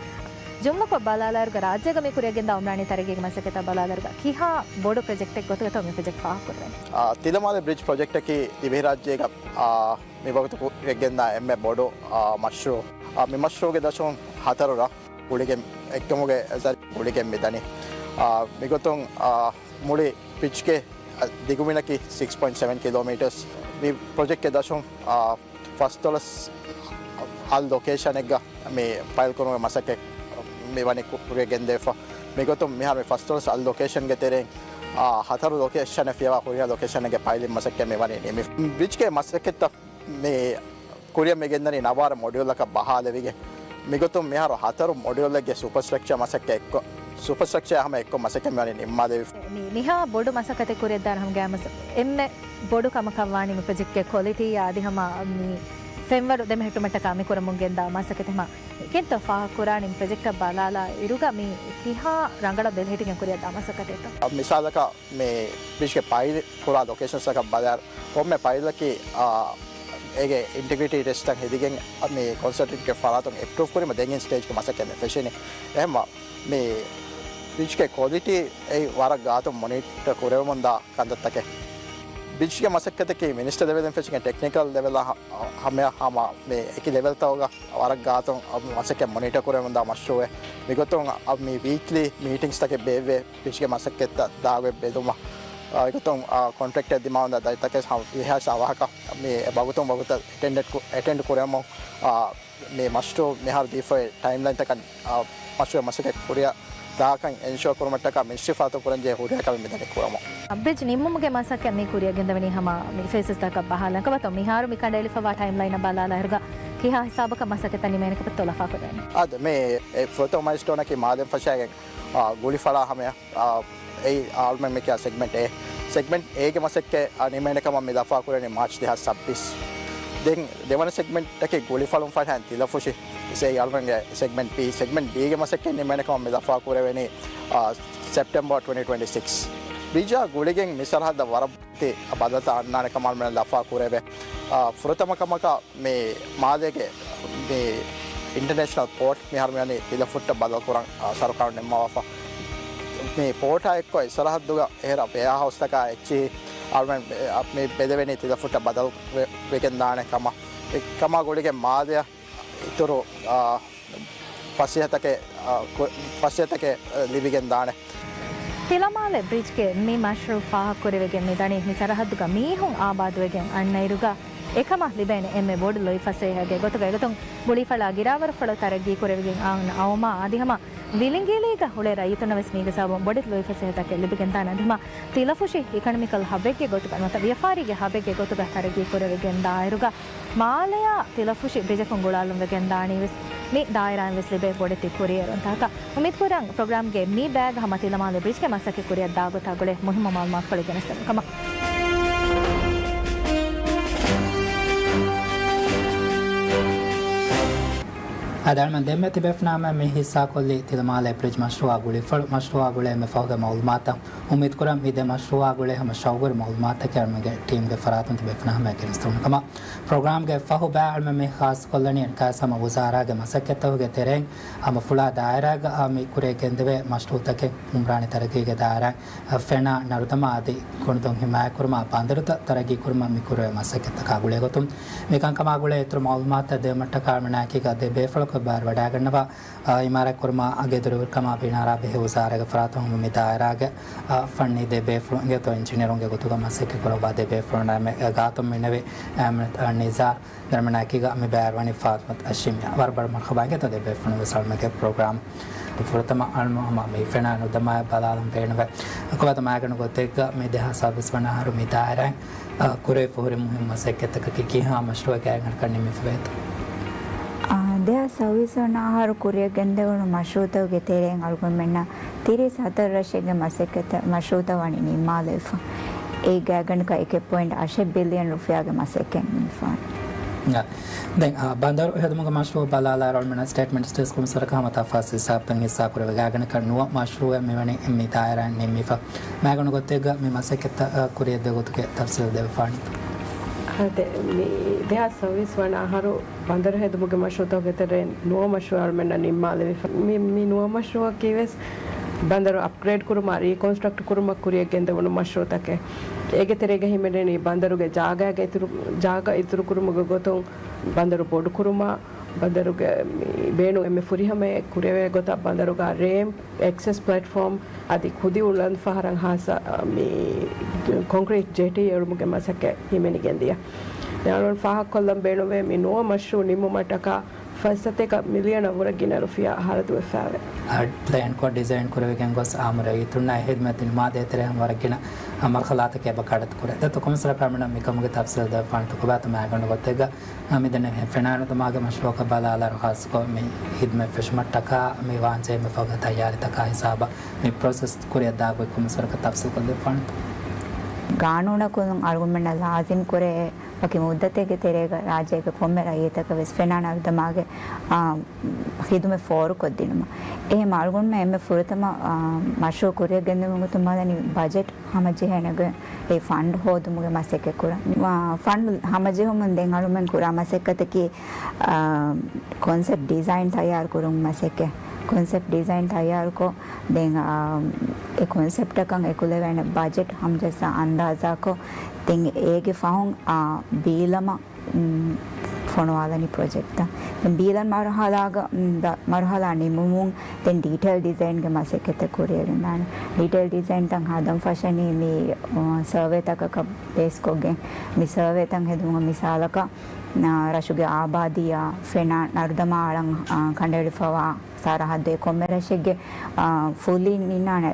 ޖުމްލަކޮށް ބަލާލާއިރުގަ ރާއްޖޭގަ މި ކުރިއަށްގެންދާ އުމްރާނީ ތަރައްގީގެ މަސައްކަތްތައް ބަލާލާއިރުގަ ކިހާ ބޮޑު ޕްރޮޖެކްޓެއް ގޮތުގަތޯ މި ޕްރޮޖެކްޓް ފާހަގަކުރެވެނީ؟ އާ، ތިލަމާލެ ބްރިޖް ޕްރޮޖެކްޓަކީ ދިވެހިރާއްޖޭގަ، އާ، މިވަގުތު ކުރިއަށްގެންދާ އެންމެ ބޮޑު، އާ، މަޝްރޫޢު. އާ، މި މަޝްރޫޢުގެ ދަށުން ހަތަރު ރަށް ގުޅިގެން އެއްކަމުގެ ޒަރީ ގުޅިގެން މިދަނީ. އާ، މިގޮތުން، އާ، މުޅި ބްރިޖްގެ ދިގުމިނަކީ ސިކްސް ޕޮއިންޓް ސެވެން ކިލޯމީޓަރސް. މި ޕްރޮޖެކްޓްގެ ދަށުން، އާ، ފަސްދޮޅަސް އަލް ލޮކޭޝަނެއްގަ މި ފައިލް ކުރުމުގެ މަސައްކަތް މި ވަނީ ކުރިއަށް ގެންދެވިފަ. މިގޮތުން މިހާރު މި ފަސްދޮޅަސް އަލް ލޮކޭޝަންގެ ތެރެއިން، އާ، ހަތަރު ލޮކޭޝަނެއް ފިޔަވާ ހުރިހާ ލޮކޭޝަނެއްގެ ފައިލް މަސައްކަތް މި ވަނީ ނިމި. ބްރިޖްގެ މަސައްކަތްތައް މި ކުރިއަށް މި ގެންދަނީ ނަވާރަ މޮޑިއުލްއަކަށް ބަހާލެވިގެން. މިގޮތުން މިހާރު ހަތަރު މޮޑިއުލްއެއްގެ ސުޕަރ ސްޓްރަކްޗާ މަސައްކަތް އެއްކޮށް، ސުޕަރ ސްޓްރަކްޗާ ހަމަ އެއްކޮށް މަސައްކަތް މި ވަނީ ނިންމާލެވިފަ. މި، މިހާ ބޮޑު މަސައްކަތެއް ކުރިއަށްދާނެ ހަމަ ގައިމު އެންމެ ބޮޑު ކަމަކަށް ވާނީ މި ޕްރޮޖެކްޓްގެ ކޮލިޓީއާ އަދި ހަމަ މި ފެންވަރު ދެމެހެއްޓުމަށްޓަކާ މި ކުރަމުން ގެންދާ މަސައްކަތެއް. ހަމަ ކިންތޯ ފާހަގަކުރާނީ މި ޕްރޮޖެކްޓަށް ބަލާލާ އިރުގަ މި ކިހާ ރަނގަޅަށް ބެލެހެއްޓިގެން ކުރިއަށްދާ މަސައްކަތެއްތޯ؟ މިސާލަކަށް މި ބްރިޖްގެ ޕައިލް ކުރާ ލޮކޭޝަންސްތަކަށް ބަލާ ކޮންމެ ޕައިލަކީ، އާ، އޭގެ އިންޓެގްރިޓީ ޓެސްޓްތައް ހެދިގެން މި ކޮންސަލްޓެންޓްގެ ފަރާތުން އެޕްރޫވް ކުރީމަ ދެން އިން ސްޓޭޖްގެ މަސައްކަތް މި ފެށިނީ. އެހެންމަ މި ބްރިޖްގެ ކޮލިޓީ އެއީ ވަރަށް ގާތުން މޮނިޓަ ކުރެވެމުންދާ ކަންތައްތަކެއް. ބްރިޖްގެ މަސައްކަތަކީ މިނިސްޓަރ ލެވެލްއިން ފެށިގެން ޓެކްނިކަލް ލެވެލް ހަ-، ހަމަ، ހަމަ މި އެކި ލެވެލްތަކުގަ ވަރަށް ގާތުން މަސައްކަތް މޮނިޓަ ކުރެވެމުންދާ މަޝްރޫއެއް. މިގޮތުން މި ވީކްލީ މީޓިންގްސްތަކެއް ބޭއްވޭ ބްރިޖްގެ މަސައްކަތްތައް ދާގޮތް ބެލުމަށް. އާ، އެގޮތުން، އާ، ކޮންޓްރެކްޓަރ ދިމާވަންދާ ދަތިތަކެއް ހަ-، ވިހާސް އަވަހަކަށް މި ވަގުތުން ވަގުތަށް އެޓެންޑެޑް ކު-، އެޓެންޑް ކުރެވެމުން، އާ، މި މަޝްރޫ މިހާރު ދީފައި ޓައިމްލައިންތަކަށް، އާ، މަޝްރޫ މަސައްކަތް ކުރިއަށް ދާކަން އެންޝުއަ ކުރުމަށްޓަކާ މިނިސްޓްރީ ފަރާތުން ކުރަންޖެހޭ ހުރިހާ ކަމެއް މިދަނީ ކުރަމުން. ބްރިޖް ނިންމުމުގެ މަސައްކަތް މި ކުރިއަށް ގެންދަވަނީ ހަމަ މި ފޭސްތަކަށް ބަހާލަން. ކޮބާތޯ މިހާރު މި ކަނޑައެޅިފައިވާ ޓައިމްލައިނަށް ބަލާލާއިރުގަ ކިހާ ހިސާބަކަށް މަސައްކަތްތައް ނިމޭނެ ކަމަށްތޯ ލަފާކުރެވެނީ؟ އާދެ، މި އެ ފުރަތަމަ މައިލްސްޓޯނަކީ މާލެ ފަށާގެން، އާ، ގުޅިފަޅާ ހަމަޔަށް، އާ، އެއީ އަޅުމެން މި ކިޔާ ސެގްމެންޓް އޭ. ސެގްމެންޓް އޭގެ މަސައްކަތް، އާ، ނިމޭނެ ކަމަށް މި ލަފާކުރެވެނީ މާޗް ދެހާސް ސައްބީސް. ދެން ދެވަނަ ސެގްމެންޓަކީ ގުޅިފަޅުން ފަށާ ތިލަފުށި، އެއީ އަޅުމެންގެ ސެގްމެންޓް ބީ. ސެގްމެންޓް ބީގެ މަސައްކަތް ނިމޭނެ ކަމަށް މި ލަފާކުރެވެނީ، އާ، ސެޕްޓެމްބަރ ޓްވެންޓީ ޓްވެންޓީ ސިކްސް. ބްރިޖާ ގުޅިގެން މި ސަރަހައްދަށް ވަރަށް ތި ބަދަލުތައް އަންނާނެ ކަމަށް އަޅުމެންނަށް ލަފާ ކުރެވޭ. އާ، ފުރަތަމަ ކަމަކަށް މި މާލޭގެ މި އިންޓަރނޭޝަނަލް ޕޯޓް މިހާރު މިވަނީ ތިލަފުށްޓަށް ބަދަލު ކުރަން، އާ، ސަރުކާރުން ނިންމަވާފަ. މި ޕޯޓާ އެއްކޮށް އެއްސަރަހައްދުގަ އެހެރަ ވެއާހައުސްތަކާ އެއްޗިހި އަޅުމެން މި ބެލެވެނީ ތިލަފުށްޓަށް ބަދަލު ވެ-، ވެގެން ދާނެ ކަމަށް. އެ ކަމާ ގުޅިގެން މާލެއަށް އިތުރު، އާ، ފަސޭހަތަކެއް، އާ، ކު-، ފަސޭހަތަކެއް، އާ، ލިބިގެން ދާނެ. ތިލަމާލެ ބްރިޖްގެ މި މަޝްރޫއު ފާހަގަކުރެވިގެން މިދަނީ މި ސަރަހައްދުގަ މީހުން އާބާދުވެގެން އަންނައިރުގަ އެކަމަށް ލިބޭނެ އެންމެ ބޮޑު ލުއިފަސޭހައެއްގެ ގޮތުގަ އެގޮތުން ގުޅީފަޅާ ގިރާވަރުފަޅު ތަރައްގީ ކުރެވިގެން އައުން އައުމާ އަދި ހަމަ ވިލިނގިލީގަ އުޅޭ ރައްޔިތުންނަށް ވެސް މީގެ ސަބަބުން ބޮޑެތި ލުއިފަސޭހަތަކެއް ލިބިގެންދާނެ. އަދި ހަމަ ތިލަފުށި އިކަނޮމިކަލް ހަބެއްގެ ގޮތުގަ ނުވަތަ ވިޔަފާރީގެ ހަބެއްގެ ގޮތުގަ ތަރައްގީ ކުރެވިގެން ދާއިރުގަ މާލެއާ ތިލަފުށި ބްރިޖަކުން ގުޅާލުން ވެގެން ދާނީ ވެސް މި ދާއިރާއިން ވެސް ލިބޭ ބޮޑެތި ކުރިއެރުންތަކަށް. އުއްމީދުކުރަން ޕްރޮގްރާމްގެ މި ބަޔަކަށް ހަމަ ތިލަމާލެ ބްރިޖްގެ މަސައްކަތް ކުރިއަށް ދާ ގޮތާ ގުޅޭ މުހިއްމު މައުލޫމާތުކޮޅެއް ގެނެސްދެން ކަމަށް. އަދި އަޅުމެން ދެންމެ ތިބޭފުޅުންނާ މި ހިއްސާކޮށްލީ ތިލަމާލެ ބްރިޖް މަޝްރޫއާ ގުޅިފަޅު. މަޝްރޫއާ ގުޅޭ މި ފަހުގެ މައުލޫމާތަށް އުއްމީދުކުރަން މި ދެ މަޝްރޫއާ ގުޅޭ ހަމަ ޝައުގުވެރި މައުލޫމާތަކެއް އަޅުމެންގެ ޓީމްގެ ފަރާތުން ތިބޭފުޅުންނާ ހަމަޔަށް ގެނެސްދެވުނު ކަމަށް. ޕްރޮގްރާމްގެ ފަހު ބައި އަޅުމެން މި ޚާއްސަކޮށްލަނީ އެންކާސް ހަމަ ވުޒާރާގެ މަސައްކަތްތަކުގެ ތެރެއިން ހަމަ ފުޅާ ދާއިރާގަ މި ކުރިއަށް ގެންދެވޭ މަޝްރޫއުތަކެއް އުމްރާނީ ތަރައްގީގެ ދާއިރާއިން ފެނާ ނަރުދަމާ އަދި ގޮނޑުދޮށް ހިމާޔަތްކުރުމާ ބަނދަރުތައް ތަރައްގީކުރުމަށް މި ކުރެވޭ މަސައްކަތްތަކާ ގުޅޭގޮތުން މިކަންކަމާ ގުޅޭ އިތުރު މައުލޫމާތުތައް ދެވުމަށްޓަކާ އަޅުމެންނާ އެކީގަ ދެ ބޭފުޅަކު ބައިވެރިވަޑައިގަންނަވާ، އާ، އިމާރާތްކުރުމާ ގެދޮރުވެރިކަމާ ބިނާރާ ބެހޭ ވުޒާރާގެ ފަރާތުން މި ދާއިރާގެ، އާ، ފަންނީ ދެ ބޭފުޅުން އިނގޭތޯ އިންޖިނިއަރުންގެ ގޮތުގަ މަސައްކަތް ކުރައްވާ ދެ ބޭފުޅުންނާ އެ ގާތުން މިނެވި އަހްމަދު ނިޒާރު ދަރުމަނާކީގަ މި ބައިވެރިވަނީ ފާތިމަތު އަށިމިޔާ. ވަރަށް ބޮޑަށް މަރުޙަބާ އިނގޭތޯ ދެ ބޭފުޅުން ވެސް އަޅުމެންގެ ޕްރޮގްރާމް. ފުރަތަމަ އަޅުމެން ހަމަ މި ފެނާ ނަރުދަމާއަށް ބަލާލަން ބޭނުންވޭ. ކޮބާތޯ މާގަނޑު ގޮތެއްގަ މި ދެހާސް ސައުވީސް ވަނަ އަހަރު މި ދާއިރާއިން، އަ، ކުރެވިފަ ހުރި މުހިންމު މަސައްކަތްތަކަކީ ކިހާ މަޝްރޫއެއްގެ ގާތްގަނޑަކަށް ނިންމިފަވޭތޯ؟ އާ، ދެހާސް ސައުވީސް ވަނަ އަހަރު ކުރިއަށް ގެންދެވުނު މަޝްރޫއުތަކުގެ ތެރެއިން އަޅުގަނޑުމެންނަށް ތިރީސް ހަތަރު ރަށެއްގެ މަސައްކަތް މަޝްރޫއުތައް ވަނީ ނިންމާލެވިފަ. އެއީ ގާތްގަނޑަކަށް އެކެއް ޕޮއިންޓް އަށެއް ބިލިއަން ރުފިޔާގެ މަސައްކަތް ނިންމިފަ. ދެން، އާ، ބަނދަރު ހެދުމުގެ މަޝްރޫއު ބަލާލާއިރު އަޅުމެންނަށް ސްޓޭޓްމަންޓްސް ވެސް ކޮންމެސް ވަރަކަށް ހަމަ ތަފާސް ހިސާބުތައް ހިއްސާކުރެވޭ. ގާތްގަނޑަކަށް ނުވަ މަޝްރޫއެއް މިވަނީ މި ދާއިރާއިން ނިންމިފަ. މާގަނޑު ގޮތެއްގަ މި މަސައްކަތްތައް، އާ، ކުރިއަށް ދެ ގޮތުގެ ތަފްސީލް ދެވިފާނެ. އާދެ، މި ދެހާސް ސައުވީސް ވަނަ އަހަރު ބަނދަރު ހެދުމުގެ މަޝްރޫއުތަކުގެ ތެރެއިން ނުވަ މަޝްރޫއެއް އަޅުމެންނަށް ނިންމާލެވިފަ. މި، މި ނުވަ މަޝްރޫއަކީ ވެސް ބަނދަރު އަޕްގްރޭޑް ކުރުމާ، ރީކޮންސްޓްރަކްޓް ކުރުމަށް ކުރިއަށް ގެންދެވުނު މަޝްރޫއުތަކެއް. އޭގެ ތެރޭގަ ހިމެނެނީ ބަނދަރުގެ ޖާގާގެ އިތުރު، ޖާގަ އިތުރުކުރުމުގެ ގޮތުން ބަނދަރު ބޮޑުކުރުމާ، ބަނދަރުގެ މި ބޭނުން އެންމެ ފުރިހަމަޔަށް ކުރެވޭ ގޮތަށް ބަނދަރުގަ ރޭމްޕް، އެކްސެސް ޕްލެޓްފޯމް އަދި ކުދި އުޅަނދު ފަހަރަށް ހާއްސަ، މި ކޮންކްރީޓް ޖެޓީ އެޅުމުގެ މަސައްކަތް ހިމެނިގެންދިޔަ. އަޅުގަނޑު ފާހަގަކޮށްލަން ބޭނުންވޭ މި ނުވަ މަޝްރޫއު ނިންމުމަށްޓަކާ ފައްސަތޭކަ މިލިއަނަށްވުރެ ގިނަ ރުފިޔާ ހަރަދުވެފައިވޭ. ޕްލޭންކޮށް ޑިޒައިން ކުރެވިގެން ގޮސް އާއްމު ރައްޔިތުންނަށް އެ ހިދުމަތް ދިނުމާ ދޭތެރޭ ހަމަ ވަރަށް ގިނަ މަރުހަލާތަކެއް އެބަ ކަޑައްތު ކުރޭ. ދެތޯ ކޮންމެސް ވަރަކަށް އަޅުމެންނަށް މިކަމުގެ ތަފްސީލް ދެއްވާނެތޯ ކޮބާތޯ މާގަނޑު ގޮތެއްގަ މިދެންނެވި ފެނާ ނަރުދަމާގެ މަޝްރޫއަކަށް ބަލާލާއިރު ޚާއްސަކޮށް މި ހިދުމަތް ފެށުމަށްޓަކާ މި ވާންޖެހޭ މި ފަހުގެ ތައްޔާރީތަކާ ހިސާބަށް މި ޕްރޮސެސް ކުރިއަށް ދާ ގޮތް ކޮންމެސް ވަރަކަށް ތަފްސީލްކޮށްދެއްވާނެތޯ؟ ގާނޫނަކުން އަޅުގަނޑުމެންނަށް ލާޒިމް ކުރޭ ވަކި މުއްދަތެއްގެ ތެރޭގަ ރާއްޖޭގެ ކޮންމެ ރައްޔިތަކަށް ވެސް ފެނާ ނަރުދަމާގެ، އާ، ޚިދުމަތް ފޯރުކޮށްދިނުމަށް. އެހެން އަޅުގަނޑުމެން އެންމެ ފުރަތަމަ، އާ، މަޝްރޫއު ކުރިއަށް ގެންދެވުމުގެ ގޮތުން ބަލަނީ ބަޖެޓް ހަމަޖެހޭނެގޮތް އެ ފަންޑް ހޯދުމުގެ މަސައްކަތް ކުރަން. އާ، ފަންޑް ހަމަޖެހުމުން ދެން އަޅުމެން ކުރާ މަސައްކަތަކީ، އާ، ކޮންސެޕްޓް ޑިޒައިން ތައްޔާރު ކުރުން މަސައްކަތް. ކޮންސެޕްޓް ޑިޒައިން ތައްޔާރުކޮށް، ދެން، އާ، އެ ކޮންސެޕްޓަކަށް އެކުލެވޭނެ ބަޖެޓް ހަމަޖައްސާ އަންދާޒާކޮށް، ދެން އޭގެ ފަހުން، އާ، ބީލަމަށް ފޮނުވާލަނީ ޕްރޮޖެކްޓްތައް. ދެން ބީލަން މަރުހަލާގަ، މް، ދަ-، މަރުހަލާ ނިމުމުން ދެން ޑީޓެއިލް ޑިޒައިންގެ މަސައްކަތެއް ކުރިއަށް ގެންދާނެ. ޑީޓެއިލް ޑިޒައިންތައް ހަދަން ފަށަނީ މި، އަ، ސަރވޭތަކަކަށް ބޭސްކޮށްގެން. މި ސަރވޭތައް ހެދުމުގެ މިސާލަކަށް، އަ، ރަށުގެ އާބާދީއާ، ފެނާ ނަރުދަމާ އަޅަން، އަ، ކަނޑައެޅިފަވާ ސަރަހައްދު އެ ކޮންމެ ރަށެއްގެ، އާ، ފުލީ ނިންނާނެ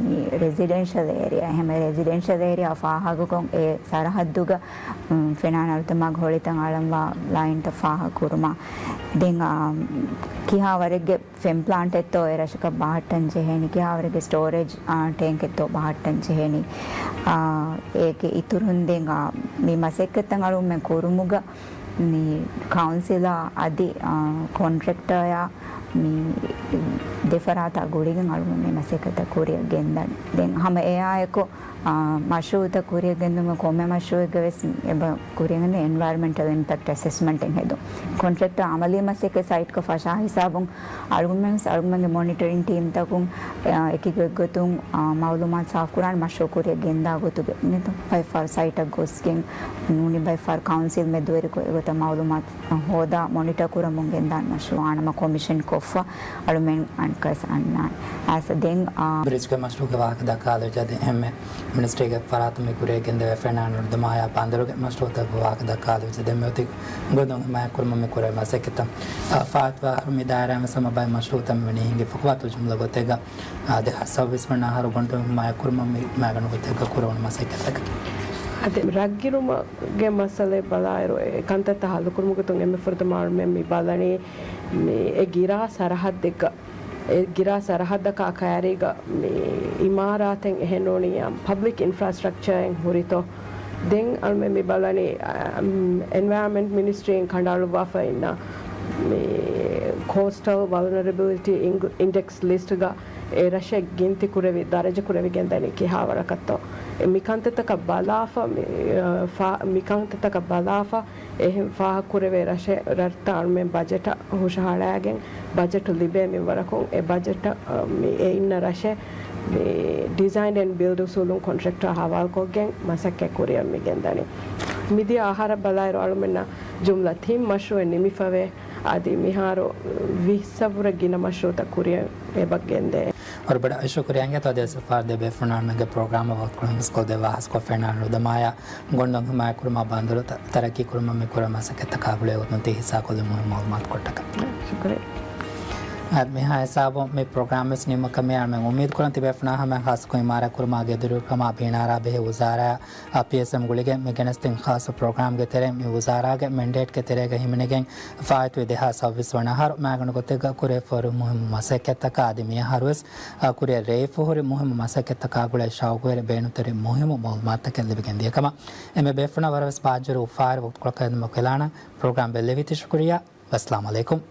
މި ރެޒިޑެންޝަލް އޭރިއާ. އެހެން ރެޒިޑެންޝަލް އޭރިއާ ފާހަގަކޮށް އެ ސަރަހައްދުގަ، އުން، ފެނާން އަލުތަމާގެ ހޮޅިތައް އަޅަންވާ ލައިންތައް ފާހަގަކުރުމަށް. ދެން، އާ، ކިހާވަރެއްގެ ފެން ޕްލާންޓެއްތޯ އެ ރަށަކަށް ބަހައްޓަން ޖެހޭނީ، ކިހާވަރެއްގެ ސްޓޯރޭޖް، އާ، ޓޭންކެއްތޯ ބަހައްޓަން ޖެހޭނީ. އާ، އޭގެ އިތުރުން ދެން، އާ، މި މަސައްކަތްތައް އަޅުގަނޑުމެން ކުރުމުގަ މި ކައުންސިލާ އަދި، އާ، ކޮންޓްރެކްޓަރާ މި ދެފަރާތާ ގުޅިގެން އަޅުގަނޑު މި މަސައްކަތްތައް ކުރިއަށް ގެންދަން. ދެން ހަމަ އެއާއެކު، އާ، މަޝްރޫއުތައް ކުރިއަށް ގެންދުމުގެ ކޮންމެ މަޝްރޫއެއްގަ ވެސް އެބަ ކުރިއަށް ގެންދަން އެންވަޔަރަމެންޓަލް އިމްޕެކްޓް އެސެސްމަންޓެއް ހެދުން. ކޮންޓްރެކްޓަރ އަމަލީ މަސައްކަތް ސައިޓްގަ ފަށާ ހިސާބުން އަޅުގަނޑުމެން ވެސް އަޅުގަނޑުމެންގެ މޮނިޓަރިން ޓީމްތަކުން، އާ، އެކި ގޮތްގޮތުން، އާ، މައުލޫމާތު ސާފުކުރާނެ މަޝްރޫއު ކުރިއަށް ގެންދާ ގޮތުގެ ބައެއްފަހަރު ސައިޓަށް ގޮސްގެން ނޫނީ ބައެއްފަހަރު ކައުންސިލް މެދުވެރިކޮށް އެގޮތަށް މައުލޫމާތު ހޯދާ މޮނިޓަ ކުރަމުން ގެންދާނެ މަޝްރޫއު އާނަމަ ކޮމިޝަން ކޮށްފަ އަޅުމެން އަންކަސް އަންނާނެ. އައިސް ދެން، އާ، ބްރިޖްގެ މަޝްރޫއުގެ ވާހަކަ ދައްކާލި ވެއްޖެ އަދި އެންމެ މިނިސްޓްރީގެ ފަރާތުން މި ކުރިއަށް ގެންދެވޭ ފެނާން އަލުތަމާއާ ބަނދަރުގެ މަޝްރޫއުތަކުގެ ވާހަކަ ދައްކާލި ވެއްޖެ ދެން މިއޮތީ ގޮނޑުން ހިމާޔަތްކުރުމަށް މި ކުރެވޭ މަސައްކަތަށް. އާ، ފާއިތުވާ އަހަރު މި ދާއިރާއިން ވެސް ހަމަ ބައެއް މަޝްރޫއުތައް މިވަނީ ހިނގިފަ ގޮތުގަ ތުޖުމްލަ ގޮތެއްގަ އާ، ދެހާސް ސައުވީސް ވަނަ އަހަރު ގޮނޑުން ހިމާޔަތްކުރުމަށް މި މައިގަނޑު ގޮތެއްގަ ކުރެވުނު މަސައްކަތަކަށް. އަދި ރަށްގިރުމުގެ މައްސަލައެއް ބަލާއިރު، އެ ކަންތައްތައް ހައްލުކުރުމުގެ ގޮތުން އެންމެ ފުރަތަމަ އަޅުމެން މި ބަލަނީ މި އެ ގިރާ ސަރަހައްދެއްގަ، އެ ގިރާ ސަރަހައްދަކާ ކައިރީގަ މި އިމާރާތެއް އެހެންނޫނީ ޕަބްލިކް އިންފްރާސްޓްރަކްޗަރއެއް ހުރިތޯ؟ ދެން އަޅުމެން މި ބަލަނީ، އަ، އެންވަޔަރަމެންޓް މިނިސްޓްރީން ކަނޑައަޅުއްވާފަ އިންނަ މި ކޯސްޓަލް ވަލްނަރެބިލިޓީ އިން-، އިންޑެކްސް ލިސްޓްގަ އެ ރަށެއް ގިންތި ކުރެވި، ދަރަޖަ ކުރެވިގެން ދަނީ ކިހާ ވަރަކަށްތޯ؟ އެ މި ކަންތައްތަކަށް ބަލާފަ، މި، އަ، ފާ-، މި ކަންތައްތަކަށް ބަލާފަ، އެހެން ފާހަގަކުރެވޭ ރަށެއް، ރަށްތައް އަޅުމެން ބަޖެޓަށް ހުށަހަޅައިގެން، ބަޖެޓު ލިބޭ މިންވަރަކުން އެ ބަޖެޓަށް، އަ، މި އެ އިންނަ ރަށެއް މި ޑިޒައިން އެންޑް ބިލްޑް އުސޫލުން ކޮންޓްރެކްޓަރ ހަވާލުކޮށްގެން މަސައްކަތް ކުރިއަށް މި ގެންދަނީ. މިދިޔަ އަހަރަށް ބަލާއިރު އަޅުމެންނަށް ޖުމްލަ ތިން މަޝްރޫއެއް ނިމިފަވޭ. އަދި މިހާރު ވިއްސަށްވުރެ ގިނަ މަޝްރޫއުތައް ކުރިއަށް އެބަ ގެންދޭ. ވަރަށް ބޮޑަށް ޝުކުރިއްޔާ އިނގޭތޯ އަދިވެސް ފާރު ދެބޭފުޅުންނާ އަޅުމެންގެ ޕްރޮގްރާމަށް ވަގުތުކޮޅު ހިނގަސްކޮށްދެއްވާ ހަސްކޮށް ފެނާން އަލުތަމާއާ ގޮނޑުން ހިމާޔަތްކުރުމާ ބަނދަރު ތަ-، ތަރައްގީކުރުމަށް މި ކުރެވޭ މަސައްކަތްތަކާ ގުޅޭ ގޮތުން ތި ހިއްސާކޮށްލި މުހިންމު މައުލޫމާތު ކޮށްޓަކަށް. ޝުކުރިއްޔާ. އަދި މިހާ ހިސާބުން މި ޕްރޮގްރާމް ވެސް ނިމުމަކަށް މި އަޅުމެން އުއްމީދު ކުރަން ތިބޭފުޅުންނާ ހަމައަށް ހާއްސަކޮށް އިމާރާތްކުރުމާ ގެދޮރުކަމާ ބިނާރާ ބެހޭ ވުޒާރާ އަށް ޕީއެސްއެމް ގުޅިގެން މި ގެނެސްދިން ޚާއްސަ ޕްރޮގްރާމްގެ ތެރެއިން މި ވުޒާރާގެ މެންޑޭޓްގެ ތެރޭގަ ހިމެނިގެން ފާއިތުވި ދެހާސް ސައުވީސް ވަނަ އަހަރު މައިގަނޑު ގޮތެއްގަ ކުރެވިފަހުރި މުހިންމު މަސައްކަތްތަކާ އަދި މިއަހަރުވެސް، އަ، ކުރިއަށް ރޭވިފަހުރި މުހިންމު މަސައްކަތްތަކާ ގުޅޭ ޝައުގުވެރި ބޭނުންތެރި މުހިންމު މައުލޫމާތުތަކެއް ލިބިގެން ދިޔަކަމަށް އެންމެ ބޭފުޅުންނަށް ވަރަށްވެސް ބާއްޖަވެރި އުފާވެރި ވަގުތުކޮޅަކަށް އެދުމަށް އެޅާނަން. ޕްރޮގްރާމް ބެއްލެވީތީ ޝުކުރިއްޔާ. ވައްސަލާމް އަލައިކުމް.